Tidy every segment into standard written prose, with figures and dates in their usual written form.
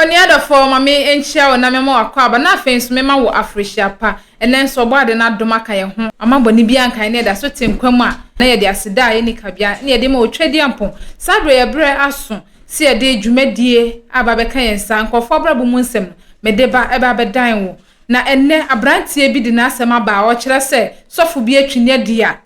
Onua dɔfoɔ, ma me nkyia wo na mema wo akwaaba, na afei nso mema wo afirihyia pa. Ɛnnɛ nso Ɔbɔade no adom aka yɛn ho, wamma bɔne biara anka yɛn na yɛda so te nkwa mu a, na yɛde aseda a enni kabea na yɛde ma Otwadiampɔn. Saa bere yi ɛberɛ aso sɛ yɛde dwumadie a aba abɛka yɛn nsa, nkurɔfoɔ abrabɔ mu nsɛm no, mede ba ɛba abɛdan wo. Na ɛnnɛ aberanteɛ bi de n'asɛm aba a ɔkyerɛ sɛ sɔfo bi atwi no adi a,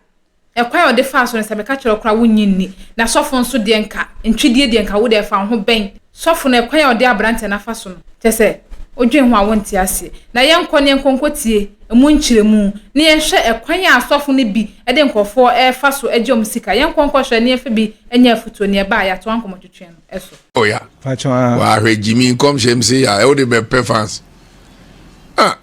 Ɛkwan a ɔde faa so no, sɛ meka kyerɛ wo koraa a, wunnye nni. Na sɔfo nso deɛ, nka ntwidie deɛ, nka wo deɛ, fa wo ho bɛn sɔfo no. Ɛkwan a ɔde aberanteɛ no afa so no, kyerɛ sɛ, wodwen ho a, wonte aseɛ. Na yɛnkɔ na yɛnkɔ nkɔtie emu nkyerɛmu, na yɛnhwɛ ɛkwan a asɔfo no bi de nkurɔfoɔ refa so gye wɔn sika. Yɛnkɔ nkɔhwɛ na yɛmfa bi nyɛ afotuo, na ɛba a, yɛatoa nkɔmmɔtwetwe no so. Oya. Wahwɛ gyimi nkɔmhyɛ m se ya ɛwode bɛpɛ fans. Ah.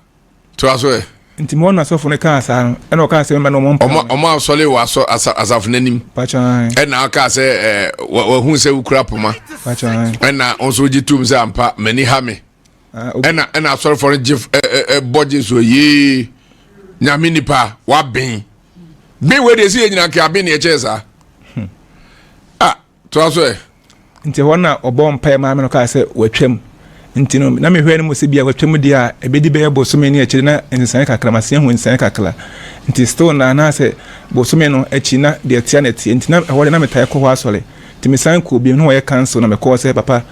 Toa so ɛ. Nti mo na sɔfo no kaa saa no, ɛna ɔkaa sɛ mɛma no ɔmɔ mpae. Ɔmo ɔmo asɔre wɔ asɔ asa asafo n'anim. Pakyɛ ae. Ɛna ɔkaa sɛ ɛɛ wahu sɛ wokura poma. Pakyɛ ae. Ɛna nso gye tum sɛ ampa m'ani ha me. Ah, ɛna ɛna asɔrefoɔ no gye ɛ ɛ ɛbɔ gye so yee nyame nipa waben ben wei deɛ si yɛ nyina nka aben ne ɛkyɛɛ saa. Hmm. Ah. Toa so ɛ. Nti ɛhɔ na ɔbɔɔ mpaeɛ maa me no kaa sɛ watwam. Nti no na mehwɛ no mu sɛ bia watwam deɛ a ɛbɛdi bɛyɛ bosome ne akyire na nsesaeɛ kakra masen ahu nsesaeɛ kakra. Nti still na anaasɛ bosome no akyi na deɛ ɛteɛ na ɛteɛ. Nti na ɛhɔ deɛ na metae kɔ hɔ asɔre. Nti mesan kɔɔ bio na wɔyɛ council na mekɔɔ sɛ papa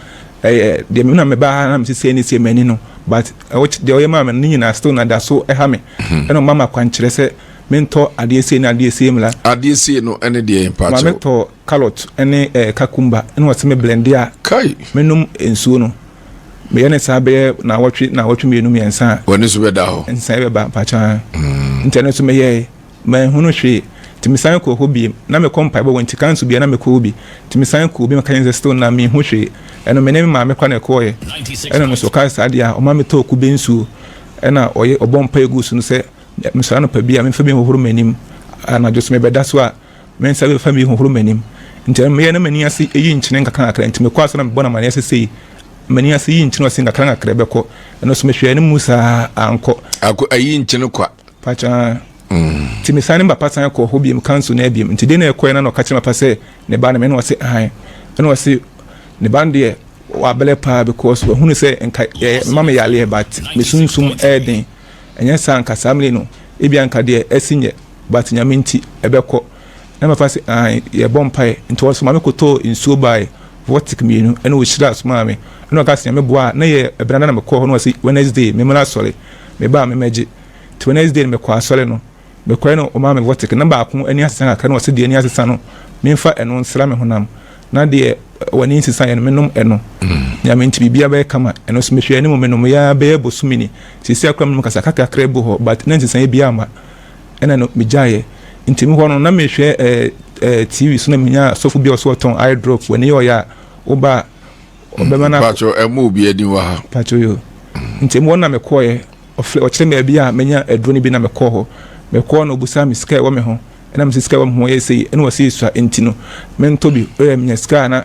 ɛyɛ deɛ me na mebaa ha na mese sei ne sei m'ani no but deɛ ɔyɛ maa me no ne nyinaa still na da so ɛha me. Ɛna ɔma me akwankyerɛ sɛ mentɔ adeɛ sei ne adeɛ sei mmra. Adeɛ sei no ɛne deɛ mpakyɛw? Maame tɔɔ carrot ne kakumba na ɔse me blende a Kai! menom nsuo no. Meyɛ no saa bɛyɛ naawɔtwe naawɔtwe mmienu mmiɛnsa a. W'ani so bɛda hɔ. Nsaeɛ bɛba mpakyɛw aa. Nti ɛno nso meyɛe. Manhunu hwee. Nti mesan kɔɔ hɔ biem. Na mekɔ mpaebɔ wɔ nti council biara na mekɔ hɔ bi. Nti mesan kɔɔ bio meka kyerɛ no sɛ still na menhu hwee. Ɛno me ne me maame koraa na ɛkɔɔeɛ. Ɛna ɔno nso ɔkaa saa deɛ a ɔma metɔɔ kube nsuo ɛna ɔyɛ ɔbɔ mpaeɛ guu so no sɛ mesɔre anɔpa bi a memfa bi nhohoro m'anim, anadwo so mebɛda so a me nsa bɛfa bi hohoro m'anim. Nti ɛno meyɛ na m'ani ase yi nkyene nkakrankakra. Nti mekɔ ase na mebɔ no amaneɛ sɛ sei, m'ani ase yi nkyene ɔse nkakrankakra ɛbɛkɔ. Ɛno so mehwɛɛ no mu saa ankɔ. Ako ayi nkyene kwa. Pakyɛ Nti mesan ne papa san kɔɔ hɔ biom, council no biom. Nti de na ɛkɔɛ na na ɔka kyerɛ papa sɛ ne ba no me na ɔse ahan. Ɛna ɔse ne ba no deɛ wabrɛ paa because wahunu sɛ nka ɛyɛ mema me yareɛ but me sunsum ɛyɛ den. Ɛnyɛ saa nka saa mmerɛ no ebia nka deɛ asi nyɛ but Nyame nti ɛbɛkɔ. Na papa se aane yɛbɔ mpaeɛ nti ɔsoma me kɔtɔɔ nsuo baeɛ vortic mmienu ɛna ɔhyiraa somaa me ɛna ɔka se Nyame boa a na yɛ ɛbenada na mekɔɔ hɔ na ɔse Wednesday memmra asɔre meba a memmɛgye nti Wednesday no mekɔɔ asɔre no mekɔɛ no ɔmaa me vortic na baako ani asesa kakra na ɔse deɛ ani asesa no memfa ɛno nsra me honam Na deɛ w'ani nsesaeɛ no, menom ɛno. Nyame nti biribiara bɛyɛ kama. Ɛno nso mehwɛɛ anim menomeeɛ ara bɛyɛ bosome ni. Seesei koraa menom kasa kakra bi wɔ hɔ but na nsesaeɛ biara mma. Ɛna no megyaeɛ. Nti me hɔ no na mehwɛ eh, eh, TV so na menyaa sɔfo bi a ɔsɛ ɔtɔn eye drop. W'ani yɛ ɔyɛ a woba a ɔbɛma no akɔ. Pacho ɛmɔ obi adin wɔ ha. Pacho yo. Nti mu hɔ na mekɔeɛ. Ɔfrɛ ɔkyerɛ me baabi a menya aduro no bi na mekɔɔ hɔ. Mekɔɔ no ɔbusaa me sika a ɛwɔ me ho. Ɛna mese sika wɔ me ho yɛ sei ɛna wɔse esua nti no mentɔ bi ɔyɛ menya sika a na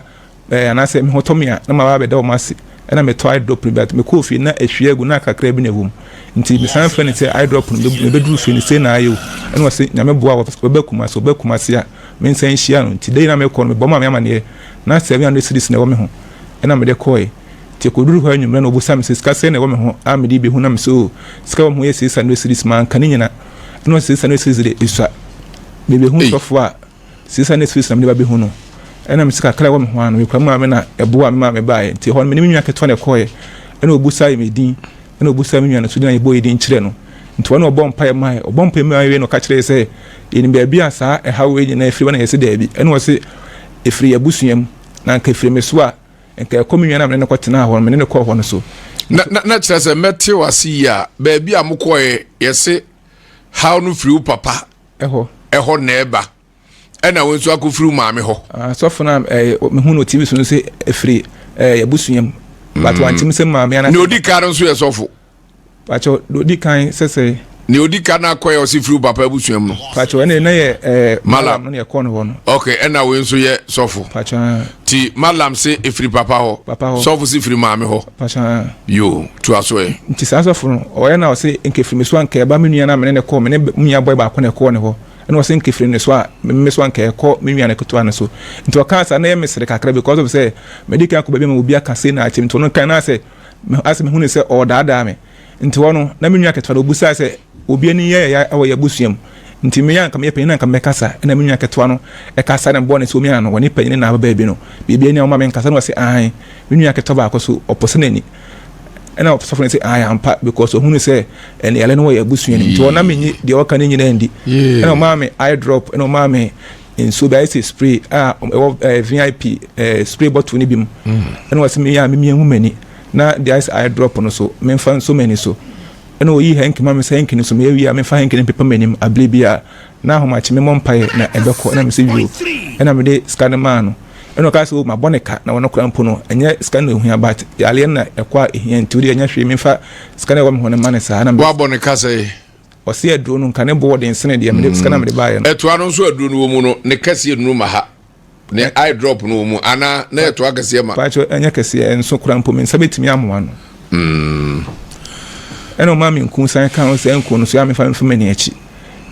ɛɛ anaasɛ me ho tɔ me a na maba abɛda wɔn ase ɛna metɔ eye drop no bi at mekɔɔ fie na ehwie agu na kakra bi na ɛwɔ mu nti mesan frɛ no sɛ eye drop no mebɛduru fie no sei na ayɛ o ɛna wɔse nyame boa wɔbɛ Kumasi wɔbɛ Kumasi a mensan nhyia no nti dei na mekɔ no mebɔ maame amaneɛ na 700 cedis na ɛwɔ me ho ɛna mede kɔɛ nti ɛkɔduru hɔ anwummerɛ na ɔbusa me sɛ sika sɛn na ɛwɔ me ho a mede bɛhu na mesɛ o sika wɔ me ho yɛ 600 cedis manka ne nyina Ɛna ɔse sesa ne series de esua. Mebehu sɔfo a sesa ne series na mede ba behu no. Ɛna mese kakra ɛwɔ me ho ano mekura me maame na ɛboa me maa me baeɛ. Nti ɛhɔ no me ne me nua ketewa na ɛkɔeɛ. Ɛna ɔbusae me din. Ɛna ɔbusae me nua no nso din na yɛbɔɔ yɛ din kyerɛ no. Nti ɔno ɔbɔɔ mpaeɛ maeɛ. Ɔbɔɔ mpaeɛ maeɛ wie no ɔka kyerɛɛ sɛ yɛnim baabi a saa ɛhaw wei nyinaa ɛfiri ba na yɛse daabi. Ɛna ɔse ɛfiri yɛn abusua mu na anka ɛfiri me so a Nka ɛkɔ me nua no a me ne no kɔtenaa hɔ no, me ne no kɔɔ hɔ no so. Na, na, na kyerɛ sɛ mɛte w'ase yie a, baabi a mokɔɛ yɛse haw no firi wo papa ɛhɔ ɛhɔ na ɛba, ɛna wo nso akɔfiri wo maame hɔ. Ah, sɔfo no a eh, mehu no TV so no sɛ ɛfiri eh, yɛabusua mu, but wankyem sɛ maame anaasɛ. Nea ɔdi kan no nso yɛ sɔfo. Pakyɛw, deɛ odi kan sɛ sɛ. Nea odi kan akɔ yɛ ɔsi firi papa abusua mu no. Pakyɛw, ɛna ɛna yɛ ɛɛ malam no na yɛkɔɔ no hɔ no. Ok, ɛna wei nso yɛ sɔfo. Pakyɛw. Ti malam se efiri papa hɔ. Papa hɔ. Sɔfo se firi maame hɔ. Pakyɛw. Yoo, toa so ɛ. Nti saa sɔfo no, ɔyɛ na ɔse nka efiri me so a nka ɛba me nua no a me ne no kɔɔ, me ne me nua boy baako na ɛkɔɔ ne hɔ. Ɛna ɔse nka efiri ne so a, me so a nka ɛkɔ me nua no ketewa no so. Nti ɔkaa saa na ɛyɛ me sere kakra because of sɛ madi kan akɔ baabi ama obi aka sei na akyem nti ɔno kan na asɛ. Asɛ mehu no sɛ ɔredaadaa me. Nti hɔ no, na me nua ketewa no, ɔbisaa sɛ, Obi ani yɛ ya wɔ yɛn abusua mu? Nti me a anka meyɛ panyin na anka mɛkasa. Ɛnna me nua ketewa no kasa na mebɔɔ no sɛ omia no, wɔne panyin no na aba baabi no. Biribi ani a ɔma menkasa na ɔse aane. Me nua ketewa baako nso, ɔposa n'ani. Ɛnna ɔsɔfo no se aane ampa because ohunu sɛ ɛne yare no wɔ yɛn abusua no mu. Nti hɔ na menye deɛ ɔka no nyinaa ndi. Ɛnna ɔmaa me eye drop, ɛnna ɔmaa me nsuo bi ayɛ sɛ spray a ɛwɔ eh, vip eh, spray bottle no bi mu ɛna wɔsɛ meyɛ a memia hu m'ani na deɛ ayɛ sɛ eye drop no so memfa nso m'ani so ɛna ɔyii hanky ma me sɛ hanky no so meyɛ wie a memfa hanky no mpepa m'anim abere bi a na ahomakye memmɔ mpaeɛ na ɛbɛkɔ ɛna mesɛ wio ɛna mede sika no maa no ɛna ɔka sɛ o mabɔ ne ka na wɔno kora mpo no ɛnyɛ sika no ɛhia but yareɛ no na ɛkɔ a ɛhia nti wode ɛnyɛ hwee memfa sika no ɛwɔ me hɔ no ma no saa na wabɔ ne ka sɛ Ɔse aduro no nka ne bo ɔden sene deɛ mede sika na mede baeɛ no. Ɛtoa no nso aduro no wɔ mu no ne kɛseɛ nnuru ma ha ne eye drop no wɔ mu anaa na ɛtoa kɛseɛ ma. Pakyɛ ɛnyɛ kɛseɛ ɛnso koraa mpo me nsa bɛtumi amoa no. Ɛna ɔmaa me nku san ka ho sɛ nku no so yɛ a mefa mfa m'ani akyi.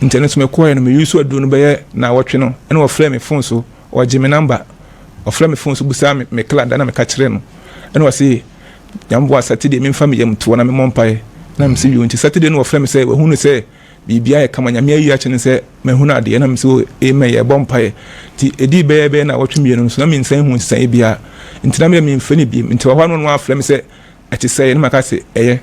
Nti ɛno nso mekɔɛ no me use aduro no bɛyɛ naawɔtwe no ɛna ɔfrɛɛ me phone so ɔgye me number ɔfrɛ me phone so busaa me me kla da na meka kyerɛ no ɛna ɔse Nyame boa Saturday memfa me yam toɔ na memmɔ mpaeɛ na mese yoo nti Saturday no wɔfrɛ me sɛ wahunu sɛ biribiara yɛ kama Nyame ayi akyɛ no sɛ mahunu adeɛ na mese oh amen yɛbɔ mpaeɛ nti ɛdii bɛyɛ bɛyɛ naawɔtwe mmienu no so na mensan hu nsesaeɛ biara nti na medeɛ memfrɛ no biem nti wɔ hɔ a na ɔno afrɛ me sɛ ɛte sɛɛ na maka sɛ ɛyɛ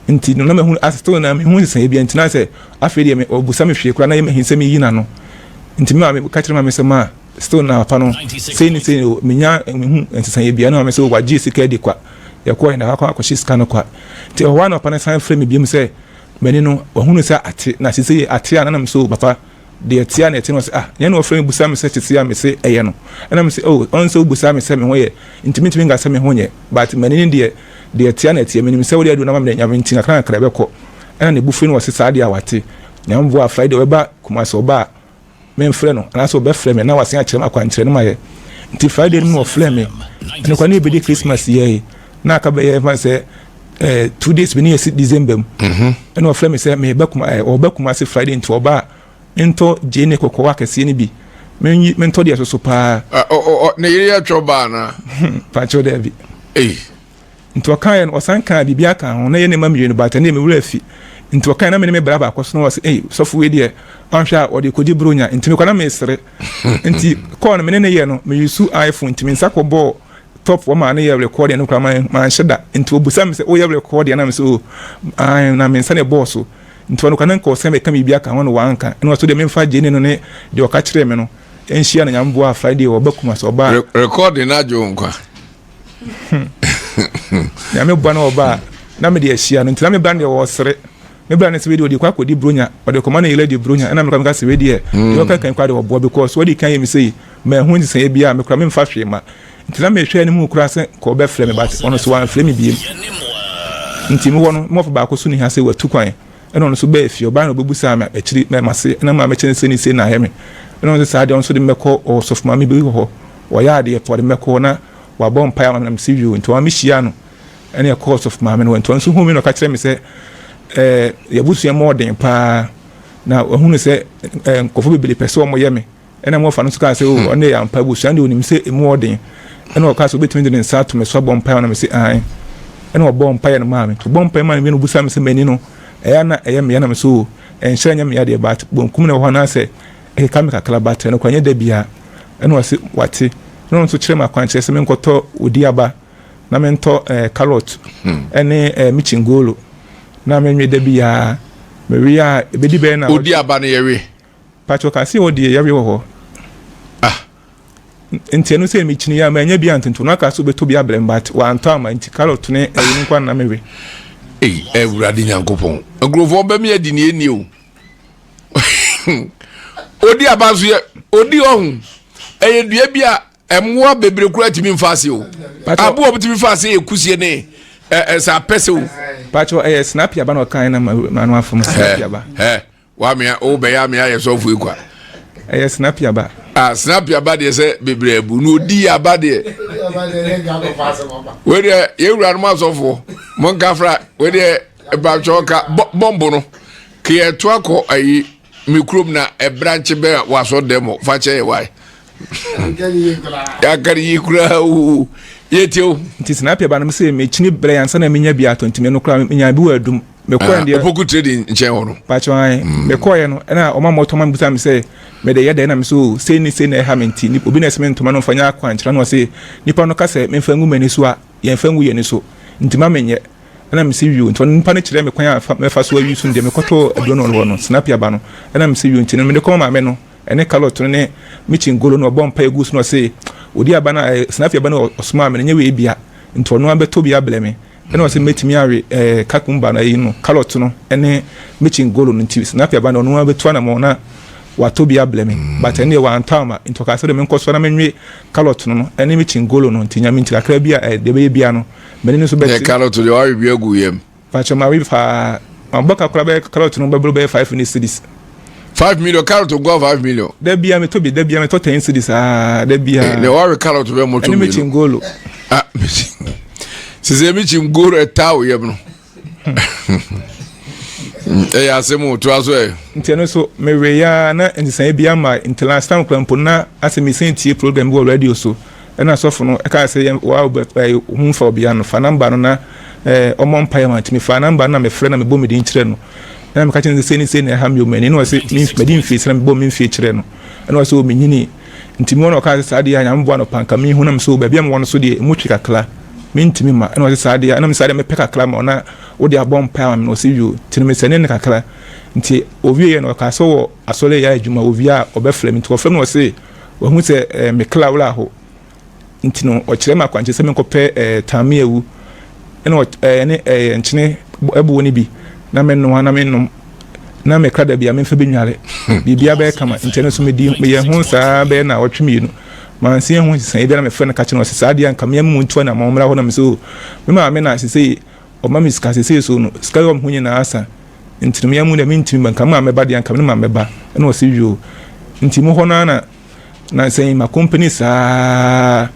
nti no na mahunu as still na mehu nsesaeɛ biara nti na sɛ afei deɛ me ɔbusa me hwee koraa na yɛ mahi sɛ meyi n'ano nti me maame ka kyerɛ maame sɛ ma Still na papa no sei ne sei o menya mehu nsesaeɛ bia na maame sɛ wagye sika adi kwa yɛkɔɔ yɛn akɔ akɔhye sika no kwa nti ɛhɔ a na papa no san frɛ me biom sɛ m'ani no wahunu sɛ ate na sese ate a na nam so papa deɛ ɛte a na ɛte no sɛ ah nyɛ na ɔfrɛ me busa me sɛ tete a me se ɛyɛ no ɛna me sɛ oh ɔn sɛ wobusa me sɛ me ho yɛ nti mentumi nka sɛ me ho nyɛ but m'ani no deɛ deɛ ɛte a na ɛteɛ menim sɛ wode aduro no ama me nyame nti kakra kakra ɛbɛkɔ ɛna ne bufiri no wɔ se saa deɛ a wate nyame boa Friday ɔbɛba Kumasi ɔba a memfrɛ no anaasɛ ɔbɛfrɛ me na wasen akyerɛ me akwankyerɛ no mayɛ. Nti Friday no na ɔfrɛ me. Ɛno koraa na yɛbɛdi Christmas yɛe. Na aka bɛyɛ mfa sɛ eh, 2 days bi ne yɛsi December mu. Mhm. Ɛna ɔfrɛ me sɛ meba kuma eh, ɔba Kumasi Friday nti ɔba a mentɔ gyeene kɔkɔɔ akɛseɛ no bi. Menyi mentɔ deɛ soso paa. Ne yere yɛ twɛ ɔbaa anaa? Pakyɛw daabi. Ei. Nti ɔkaeɛ no ɔsan kaa biribi aka ho na ɛyɛ nneɛma mmienu but ɛno deɛ me werɛ afi. Nti ɔkaeɛ na me ne me bra baako so na ɔse ei sɔfo wei deɛ wanhwɛ a ɔde kɔdi bronya nti mekɔ na mesere. Nti call no me ne no yɛ no me use iPhone nti me nsa kɔ bɔɔ top hɔ maa no yɛ recording no koraa manhyɛ da. Nti ɔbusa me sɛ woyɛ recording na me sɛ oh ae na me nsa na ɛbɔɔ so. Nti ɔno koraa na nka ɔsɛ meka biribi aka ho na wanka. Ɛna ɔse wodeɛ memfa gyeene no ne deɛ ɔka kyerɛɛ me no nhyia no Nyame boa a Friday ɔba Kumasi ɔba a. Recording no agye wo nkwa. Nyame boa na ɔba a na mede ahyia no nti na me bra no deɛ ɔsere me bra no sɛ wei deɛ ɔde kɔ akɔdi bronya ɔde kɔma ne yere adi bronya ɛna mekora meka sɛ wei deɛ mm. deɛ ɔka kan koraa deɛ ɔboa because wɔde kan yɛ me sei mahu nsesaeɛ bi a mekora memfa hwee ma nti na mehwɛ ne mu koraa sɛ kɔ ɔbɛfrɛ me but ɔno so wamfrɛ me biem nti mewɔ no mewɔfo baako so ne ha sɛ watu kwan Ɛna ɔno nso baa fie, ɔbae na ɔbɛbusaa me akyiri na mase na maame kyerɛ no sei ne sei na ayɛ me. Ɛna ɔno nso saa deɛ ɔno nso de me bɛkɔ ɔsɔfo maame bi wɔ hɔ, ɔyɛ adeɛ pɛ ɔde me bɛkɔ hɔ na wabɔ mpaeɛ ama me na mese yoo. Nti ɔma me hyiaa no ɛna yɛkɔɔ ɔsɔfo maame no hɔ. Nti ɔno nso huu me na ɔka kyerɛ me sɛ ɛɛ yɛabusua mu ɔden paa na wahunu sɛ ɛɛ nkurɔfoɔ bebree pɛ sɛ wɔyɛ me. Ɛnna wɔfa no nso kaa sɛ, O, ɔno deɛ ampa, abusua no deɛ ɔnim sɛ emu wɔ den. Ɛnna ɔkaa sɛ, Wobɛtumi de ne nsa ato me so abɔ mpaeɛ? Na mese, Aane. Ɛnna ɔbɔɔ mpaeɛ no maa me. Nti ɔbɔɔ mpaeɛ maa me wie no, ɔbisaa me sɛ, M'ani no, ɛyɛ a na ɛyɛ me ya? Na mese, O, ɛnhyɛ da nyɛ me ya deɛ, but bonkum na ɛwɔ hɔ anaasɛ ɛkeka me kakra, but ɛno koraa ɛnyɛ da biara. Ɛnna ɔse, Wate. Ɛnna ɔno nso kyerɛɛ me akwankyerɛ sɛ menkɔtɔ odi aba na mentɔ eh, carrot ne eh, michingolo na menwe da biara. Mewe a, ɛbɛdi bɛyɛ nnawɔtwe. Odi aba no yɛwe? Pacho ka se ɔdeɛ yareɛ wɔ hɔ. Ah. Nti ɛno sɛ mekyini yɛ a manya bi antonto no aka sɛ wobɛtɔ bi abrɛ me but wantɔ ama nti carrot ne ɛyi no nko na mewe. Ei Awurade Nyankopɔn nkurɔfoɔ bɛmi adi ne ɛni o odi aba nso yɛ odi ɔho ɛyɛ dua bi a mmoa bebree kura tumi nfa ase o aboa bi tumi fa ase yɛ kusie ne ɛsɛ apɛsɛ o. Pacho ɛyɛ snappy aba na ɔkan na ma no afom snappy aba. Wamea wo bɛyɛ amea ayɛ sɔfo yi kwa. Ɛyɛ snappy aba. Ah snappy aba deɛ sɛ bebree abu na odi aba deɛ. Wei deɛ yɛn wura no mu asɔfoɔ mo nka fra wei deɛ mpatwɛ ɔka bɔmbo no keyɛ to akɔ ayi me kurom na ɛbrankye bɛ wasɔ dɛm hɔ fa kyɛ yɛ wae. Yakari yi koraa oo. Yɛtie o. Nti sinapia ba no mesɛ mekyini brɛ ansa na menya bi atɔ nti meno koraa menya bi wɔ adum. Mekɔɛ deɛ. Opoku trading nkyɛn hɔ no. Pakyɛ an. Mekɔɛ no ɛna ɔma mɔtɔ ma mebisa me sɛ mede yɛ dɛn na me so sei ne sei na ɛha me nti obi na ɛsɛ me ntoma no mfa nyɛ akwankyerɛ na ɔse nipa no ka sɛ memfa ngu m'ani so a yɛmfa ngu yɛn ani so nti ma menyɛ ɛna mese wio nti ɔno nipa no kyerɛ me kwan a mɛfa so ayi so no deɛ mekɔtɔɔ aduro no hɔ no sinapia ba no ɛna mese wio nti no mede kɔma maame no ɛne kalɔt no ne me kyingolo no ɔbɔ mpaeɛ gu so na ɔse ɔdi aba no a sinapia ba no ɔsomaa me no nyɛ wei bia nti ɔno abɛtɔ bi abrɛ me ɛna ɔse mɛtumi awe ɛɛ kakumba no ayi no kalɔt no ɛne me kyingolo no nti sinapia ba no ɔno abɛtu anamɔ na watɔ bi abrɛ me but ɛne deɛ wantɔ ama nti ɔkaa sɛ de menkɔ so na menwe kalɔt no no ɛne me kyingolo no nti nyame nti kakra bi a ɛɛ deɛ ɛbɛyɛ bia no m'ani no so bɛte. Nyɛ carrot deɛ wawe bi agu yam. Pakyɛ mawe paa mabɔ ka koraa bɛyɛ carrot no bɛboro bɛyɛ 5 ne cedis. 5 million carrot nkoa 5 million. Da bia metɔ bi da bia metɔ 10 cedis aa da bia. Eh, na wawe carrot bɛ mɔtɔ mmienu. Ɛne me chingolo. Ah, sise mi chingolo ɛtaa wo yam no. Ɛyɛ asɛm o toa so ɛ. Nti ɛno nso mewee a na nsesaeɛ bi ama nti last time koraa mpo na asɛ mesan tie program bi wɔ radio so ɛna sɔfo no ɛkaa sɛ yɛn wa ɛ ho mfa obiara no fa namba no na ɛ ɔmmɔ mpaeɛ ma nti mefaa namba no na mefrɛ na mebɔ me din kyerɛ no ɛna meka kyerɛ no sɛ sei ne sei na ɛha me o m'ani na ɔse madi mfie sɛ na mebɔ me mfie kyerɛ no ɛna ɔse o menyini Nti mewɔ no ɔkaa sɛ saa deɛ a Nyame boa no pa nka menhu na mesɛ o baabi a mewɔ no so deɛ emu twe kakra mentumi ma ɛna ɔse saa deɛ a ɛna mesɛ saa deɛ mepɛ kakra ma wo na wode abɔ mpaeɛ ama me na ɔse yoo nti no mesɛnee no kakra nti ɔwieɛ no ɔkaa sɛ ɔwɔ asɔre yɛ adwuma ɔwie a ɔbɛfrɛ me nti ɔfrɛ me na ɔse wahu sɛ eh, me kra werɛ aho Nti no ɔkyerɛ me akwankyerɛ sɛ menkɔpɛ ɛɛ tameawu ɛna ɛɛ ne ɛɛ nkyene ɛboɔ no bi na menoa na menom na mekra da bi a memfa bi nware biribiara bɛyɛ kama. Nti ɛno nso medi meyɛ ho saa bɛyɛ naawɔtwe mmienu mansi ho nsesaeɛ biara na mefrɛ no ka kyerɛ no ɔse saa deɛ anka mea mu ntu anammɔn mmra hɔ na mesɛ o me maame na sesei ɔma me sika sesei so no sika yɛ ɔmo ho nyinaa asa nti no mea mu deɛ mentumi ba nka me maame ba deɛ anka me ne maame ba ɛna ɔse yoo nti mo hɔ no ara na Nansa yi makompani saa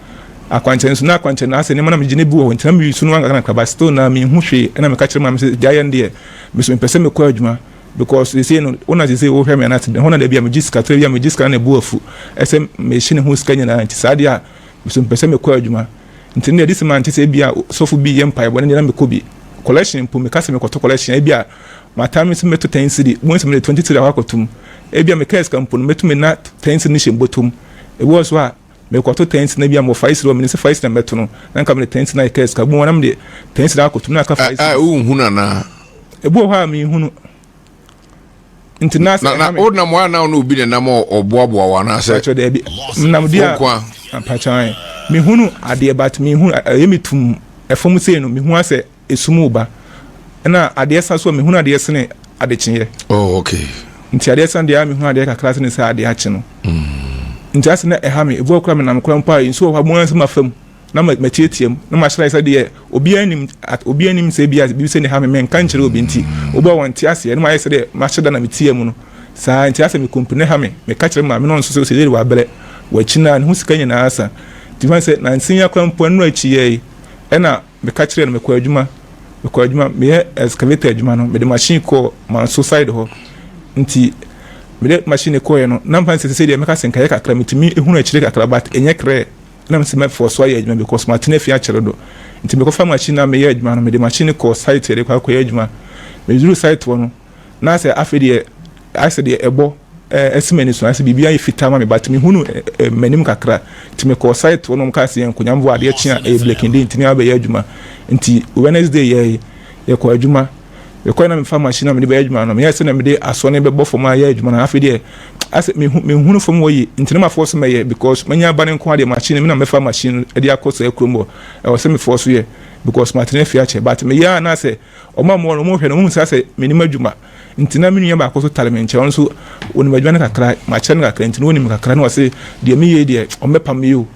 akwankyerɛ nso na akwankyerɛ no asɛ nneɛma na megye ne bi wɔ hɔ nti na meyi so no ankakrankra but still na menhu hwee ɛna meka kyerɛ maame sɛ deɛ ayɛ no deɛ me so mepɛ sɛ mekɔ adwuma because sesei no wo na sesei wohwɛ me anaasɛ hɔ na da bi a megye sika tɔ bi a megye sika na ɛbu afu ɛsɛ mehye ne ho sika nyinaa nti saa deɛ a me so mepɛ sɛ mekɔ adwuma nti ne deɛ de sɛ mante sɛ ebi a sɔfo bi yɛ mpaebɔ ne deɛ na mekɔ bi collection mpo meka sɛ mekɔtɔ collection ebi a mataa me sɛ mɛtɔ 10 cedi wɔn sɛ mede 20 cedi akɔ akɔtum Ebia mekaa sika mpo no, mɛtumi na tɛnse no hyɛ me bɔtɔ mu. Ebi wɔ hɔ nso a, merekɔto tɛnse no, ebia mewɔ faesiri hɔ, menim sɛ faesiri na mɛto no, na anka mede tɛnse no ayɛ kaa sika. Ebi wɔ hɔ a, na mede tɛnse no akɔto mu na aka faesiri. A, wonhunu anaa? Ebi wɔ hɔ a, menhunu. Nti na sɛ Na, na ɛha me. wonam hɔ a na wo ne obi na nam a ɔboaboa wo anaasɛ Pakyɛ daabi. Menam deɛ wo a, nko a? pakyɛ ae. Mehunu adeɛ but menhunu, ɛyɛ me tumm. Ɛfam sei no, mehu asɛ esum reba. Ɛna adeɛ sa so a, mehunu adeɛ sene adekyeeɛ. Oh, okay. Nti adeɛ sa deɛ a mehunu adeɛ kakra sene sɛ adeɛ akye no. Nti ase na ɛha me. Ebi wɔ koraa menam koraa mpo a nsuo wɔ hɔ a mo ara sɛ mafa mu na matiatia mu na mahyɛ sɛ deɛ obiara nim obiara nim sɛ ebi a biribi sɛ ne ha me menka nkyerɛ obi nti obi a wɔnte aseɛ na mayɛ sɛ deɛ mahyɛ da na metia mu no saa nti asɛ me kompene ha me meka kyerɛ maame no nso sɛ sɛ wabrɛ wakyi no a ne ho sika nyinaa asa nti fa sɛ nansa yi akora mpo ɛno akyi yɛ yi ɛna Meka kyerɛɛ no, mekɔ adwuma, mekɔ adwuma, meyɛ excavator adwuma no, mede machine kɔɔ Manso side hɔ. Nti, mede machine kɔeɛ no, na mfa no sɛ sɛsei deɛ mɛka sɛ nka ɛyɛ kakra, metumi hunu akyire kakra, but ɛnyɛ clear. Na mesɛ mɛfoɔ so ayɛ adwuma because matena fie akyɛre dodo. Nti mekɔfa machine no a meyɛ adwuma no, mede machine no kɔɔ site yɛde kɔ akɔyɛ adwuma. Meduruu site hɔ no, na sɛ afei deɛ ayɛ sɛ deɛ ɛbɔ ɛsi m'ani so ayɛ sɛ biribi ayɛ fitaa ma me but mehunu m'anim kakra nti mekɔɔ site hɔ na wɔn kaa sɛ yɛn nkɔ nyamboa adeɛ kye a ɛyɛ breaking day nti ne abɛyɛ adwuma nti Wednesday yɛ yɛkɔ adwuma mekɔɛ na mefa machine na mede bɛyɛ adwuma no meyɛ sɛ na mede asɔ ne bɛbɔ fam ayɛ adwuma no afei deɛ asɛ mehunu fam hɔ yi nti na mafoɔ so mɛyɛ because manya aba ne nko adeɛ machine me na mɛfa machine de akɔ saa kurom hɔ ɛwɔ sɛ mefoɔ so yɛ because matena fie akyɛ but meyɛ a na sɛ Wɔn a wɔwɔ no, wɔhwɛ no, wɔhu sɛ asɛ mennim adwuma. Nti na me nua baako nso tare me nkyɛn, ɔno nso ɔnim adwuma no kakra, makyerɛ no kakra nti na ɔnim kakra, na ɔse deɛ meyɛ yi deɛ ɔmmɛpam me o.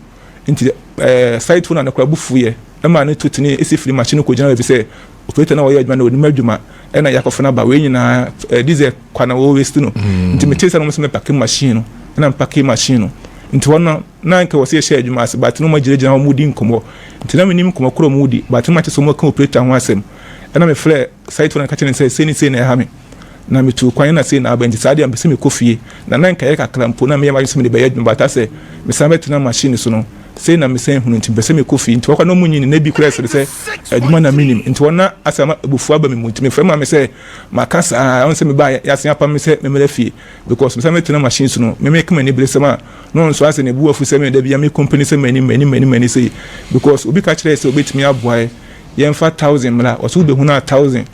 Nti ɛɛ site owner no koraa bo fuiɛ, ɛmaa no tu tene si firi machine no kɔgyina baabi sɛ operator no a ɔyɛ adwuma no ɔnim adwuma ɛna yɛakɔfa no aba, wei nyinaa ɛɛ diesel kwa na wɔ waste no. Nti metee sɛ na wɔn sɛ mɛpake machine no, ɛna mepake machine no. Nti hɔ no na anka ɛwɔ sɛ yɛhyɛ adwuma ase but na wɔagyinagyina hɔ wɔredi nkɔmmɔ nti na mennim nkɔmmɔ korɔ a wɔredi but na mate sɛ wɔreka operator ho asɛm ɛna mefrɛɛ site owner no ka kyerɛɛ no sɛ sei ne sei na ɛha me na metuu kwan na sei na aba nti saa deɛ mepɛ sɛ mekɔ fie na na nka ɛyɛ kakra mpo na meyɛ m'adwene sɛ mede bɛyɛ adwuma but asɛ mesan bɛtena machine so no Sei na mesan hunu nti mepɛ sɛ mekɔ fie. Nti wɔkɔ na ɔmo nyini na ebi koraa sere sɛ adwuma na menim. Nti wɔn na asɛ ama abufuo aba me mu. Nti mefrɛ maame sɛ maka saa ɔn sɛ mebaa yɛasen apam me sɛ memmra fie because mesan bɛtena machine so no me meka m'aniberesɛm a na ɔno nso asɛ ne bo afu sɛ me da biara me complain sɛ m'ani m'ani m'ani m'ani sei because obi ka kyerɛɛ sɛ obetumi aboa yɛ yɛmfa thousand mmra ɔsɛ wobɛhunu a thousand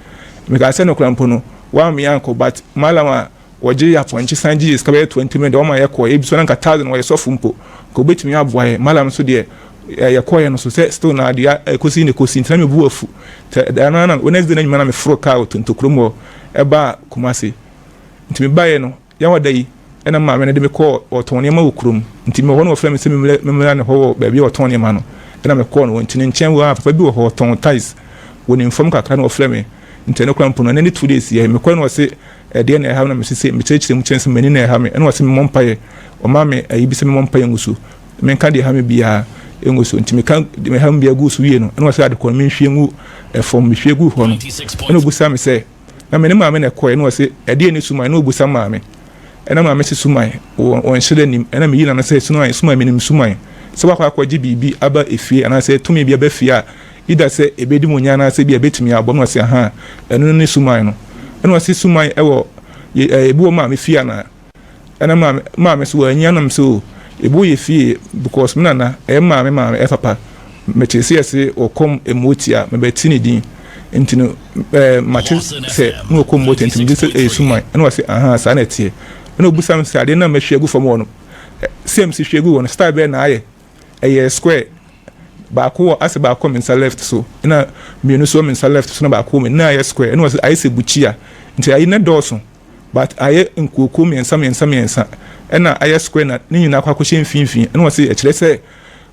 mekaa sɛ no koraa mpo no wammea ankɔ but malam a Wɔgyee apɔnkye san gyee sika bɛyɛ 20 million deɛ wɔma yɛkɔɔ ebi so na nka thousand wɔyɛ sɔfo mpo nka obetumi aboa yɛ malam nso deɛ yɛkɔɔ yɛ no so sɛ still na adeɛ ɛkɔsi na ɛkɔsi nti na me bu afu nti ɛno na Wednesday na nyuma na me foro kaa wɔ Tontokurom hɔ ɛbaa Kumasi nti me baeɛ no yɛwɔ da yi ɛna maame no de me kɔɔ ɔtɔn nneɛma wɔ kurom nti me wɔ hɔ na wɔfrɛ me sɛ memmra ne hɔ wɔ baabi a ɔtɔn nneɛma no ɛna mekɔɔ no wɔ nti ne nkyɛn wɔ a papa bi wɔ hɔ ɔtɔn tiles wɔ ne mfam kakra na wɔfrɛ me nti ɛno koraa mpo no ɛnɛ ne 2 days yɛ mekɔɛ no ɔse Ɛdeɛn na ɛha wo na mese sei? Mekyerɛkyerɛ mu kyerɛ no sɛ m'ani na ɛha me. Ɛna ɔse memmɔ mpaeɛ. Ɔmaa me ayi bi sɛ memmɔ mpaeɛ ngu so. Menka deɛ ɛha me biara ngu so. Nti meka deɛ ɛha me biara guu so wie no, ɛna ɔse adekorɔ no menhwie ngu fam. Mehwie guu hɔ no, ɛna ɔbusaa me sɛ, na me ne maame na ɛkɔeɛ. Ɛna ɔse, ɛdeɛn ne suman? Ɛna ɔbusa maame. Ɛna maame se suman, wɔnhyɛ da nnim. Ɛna meyii n'ano sɛ, suman, suman, menim suman. Sɛ woakɔ akɔgye biribi aba efie anaasɛ tumi bi aba fie a, Either sɛ ebedi mo nya anaasɛ ebia ebetumi abɔ. Ɛna ɔse ahaa, ɛno ne suman no. Ɛna ɔse suman ɛwɔ ɛɛ ebi wɔ maame fie anaa? Ɛna maame maame so wanyi anam sɛ o ebi wɔ yɛ fie because me nana ɛyɛ maame maame ɛyɛ papa. Mete sɛ yɛse ɔkɔm mmotia mebɛte ne din nti no ɛɛ mate sɛ na ɔkɔm mmotia nti megye sɛ ɛyɛ suman. Ɛna ɔse ahaa saa na ɛteɛ. Ɛna obusa me sɛ adeɛ no a mahwie agu fam hɔ no sɛ mesi hwie gu hɔ no style bɛn na ayɛ? Ɛyɛ square baako wɔ asɛ baako wɔ me nsa left so ɛna mmienu nso wɔ me nsa left so na baako wɔ me na ayɛ square ɛna wɔsɛ ayɛ sɛ bukyia nti ayi na dɔɔso but ayɛ nkuokuo mmiɛnsa mmiɛnsa mmiɛnsa ɛna ayɛ square na ne nyinaa akɔ akɔhyɛ mfimfini ɛna wɔsɛ ɛkyerɛ sɛ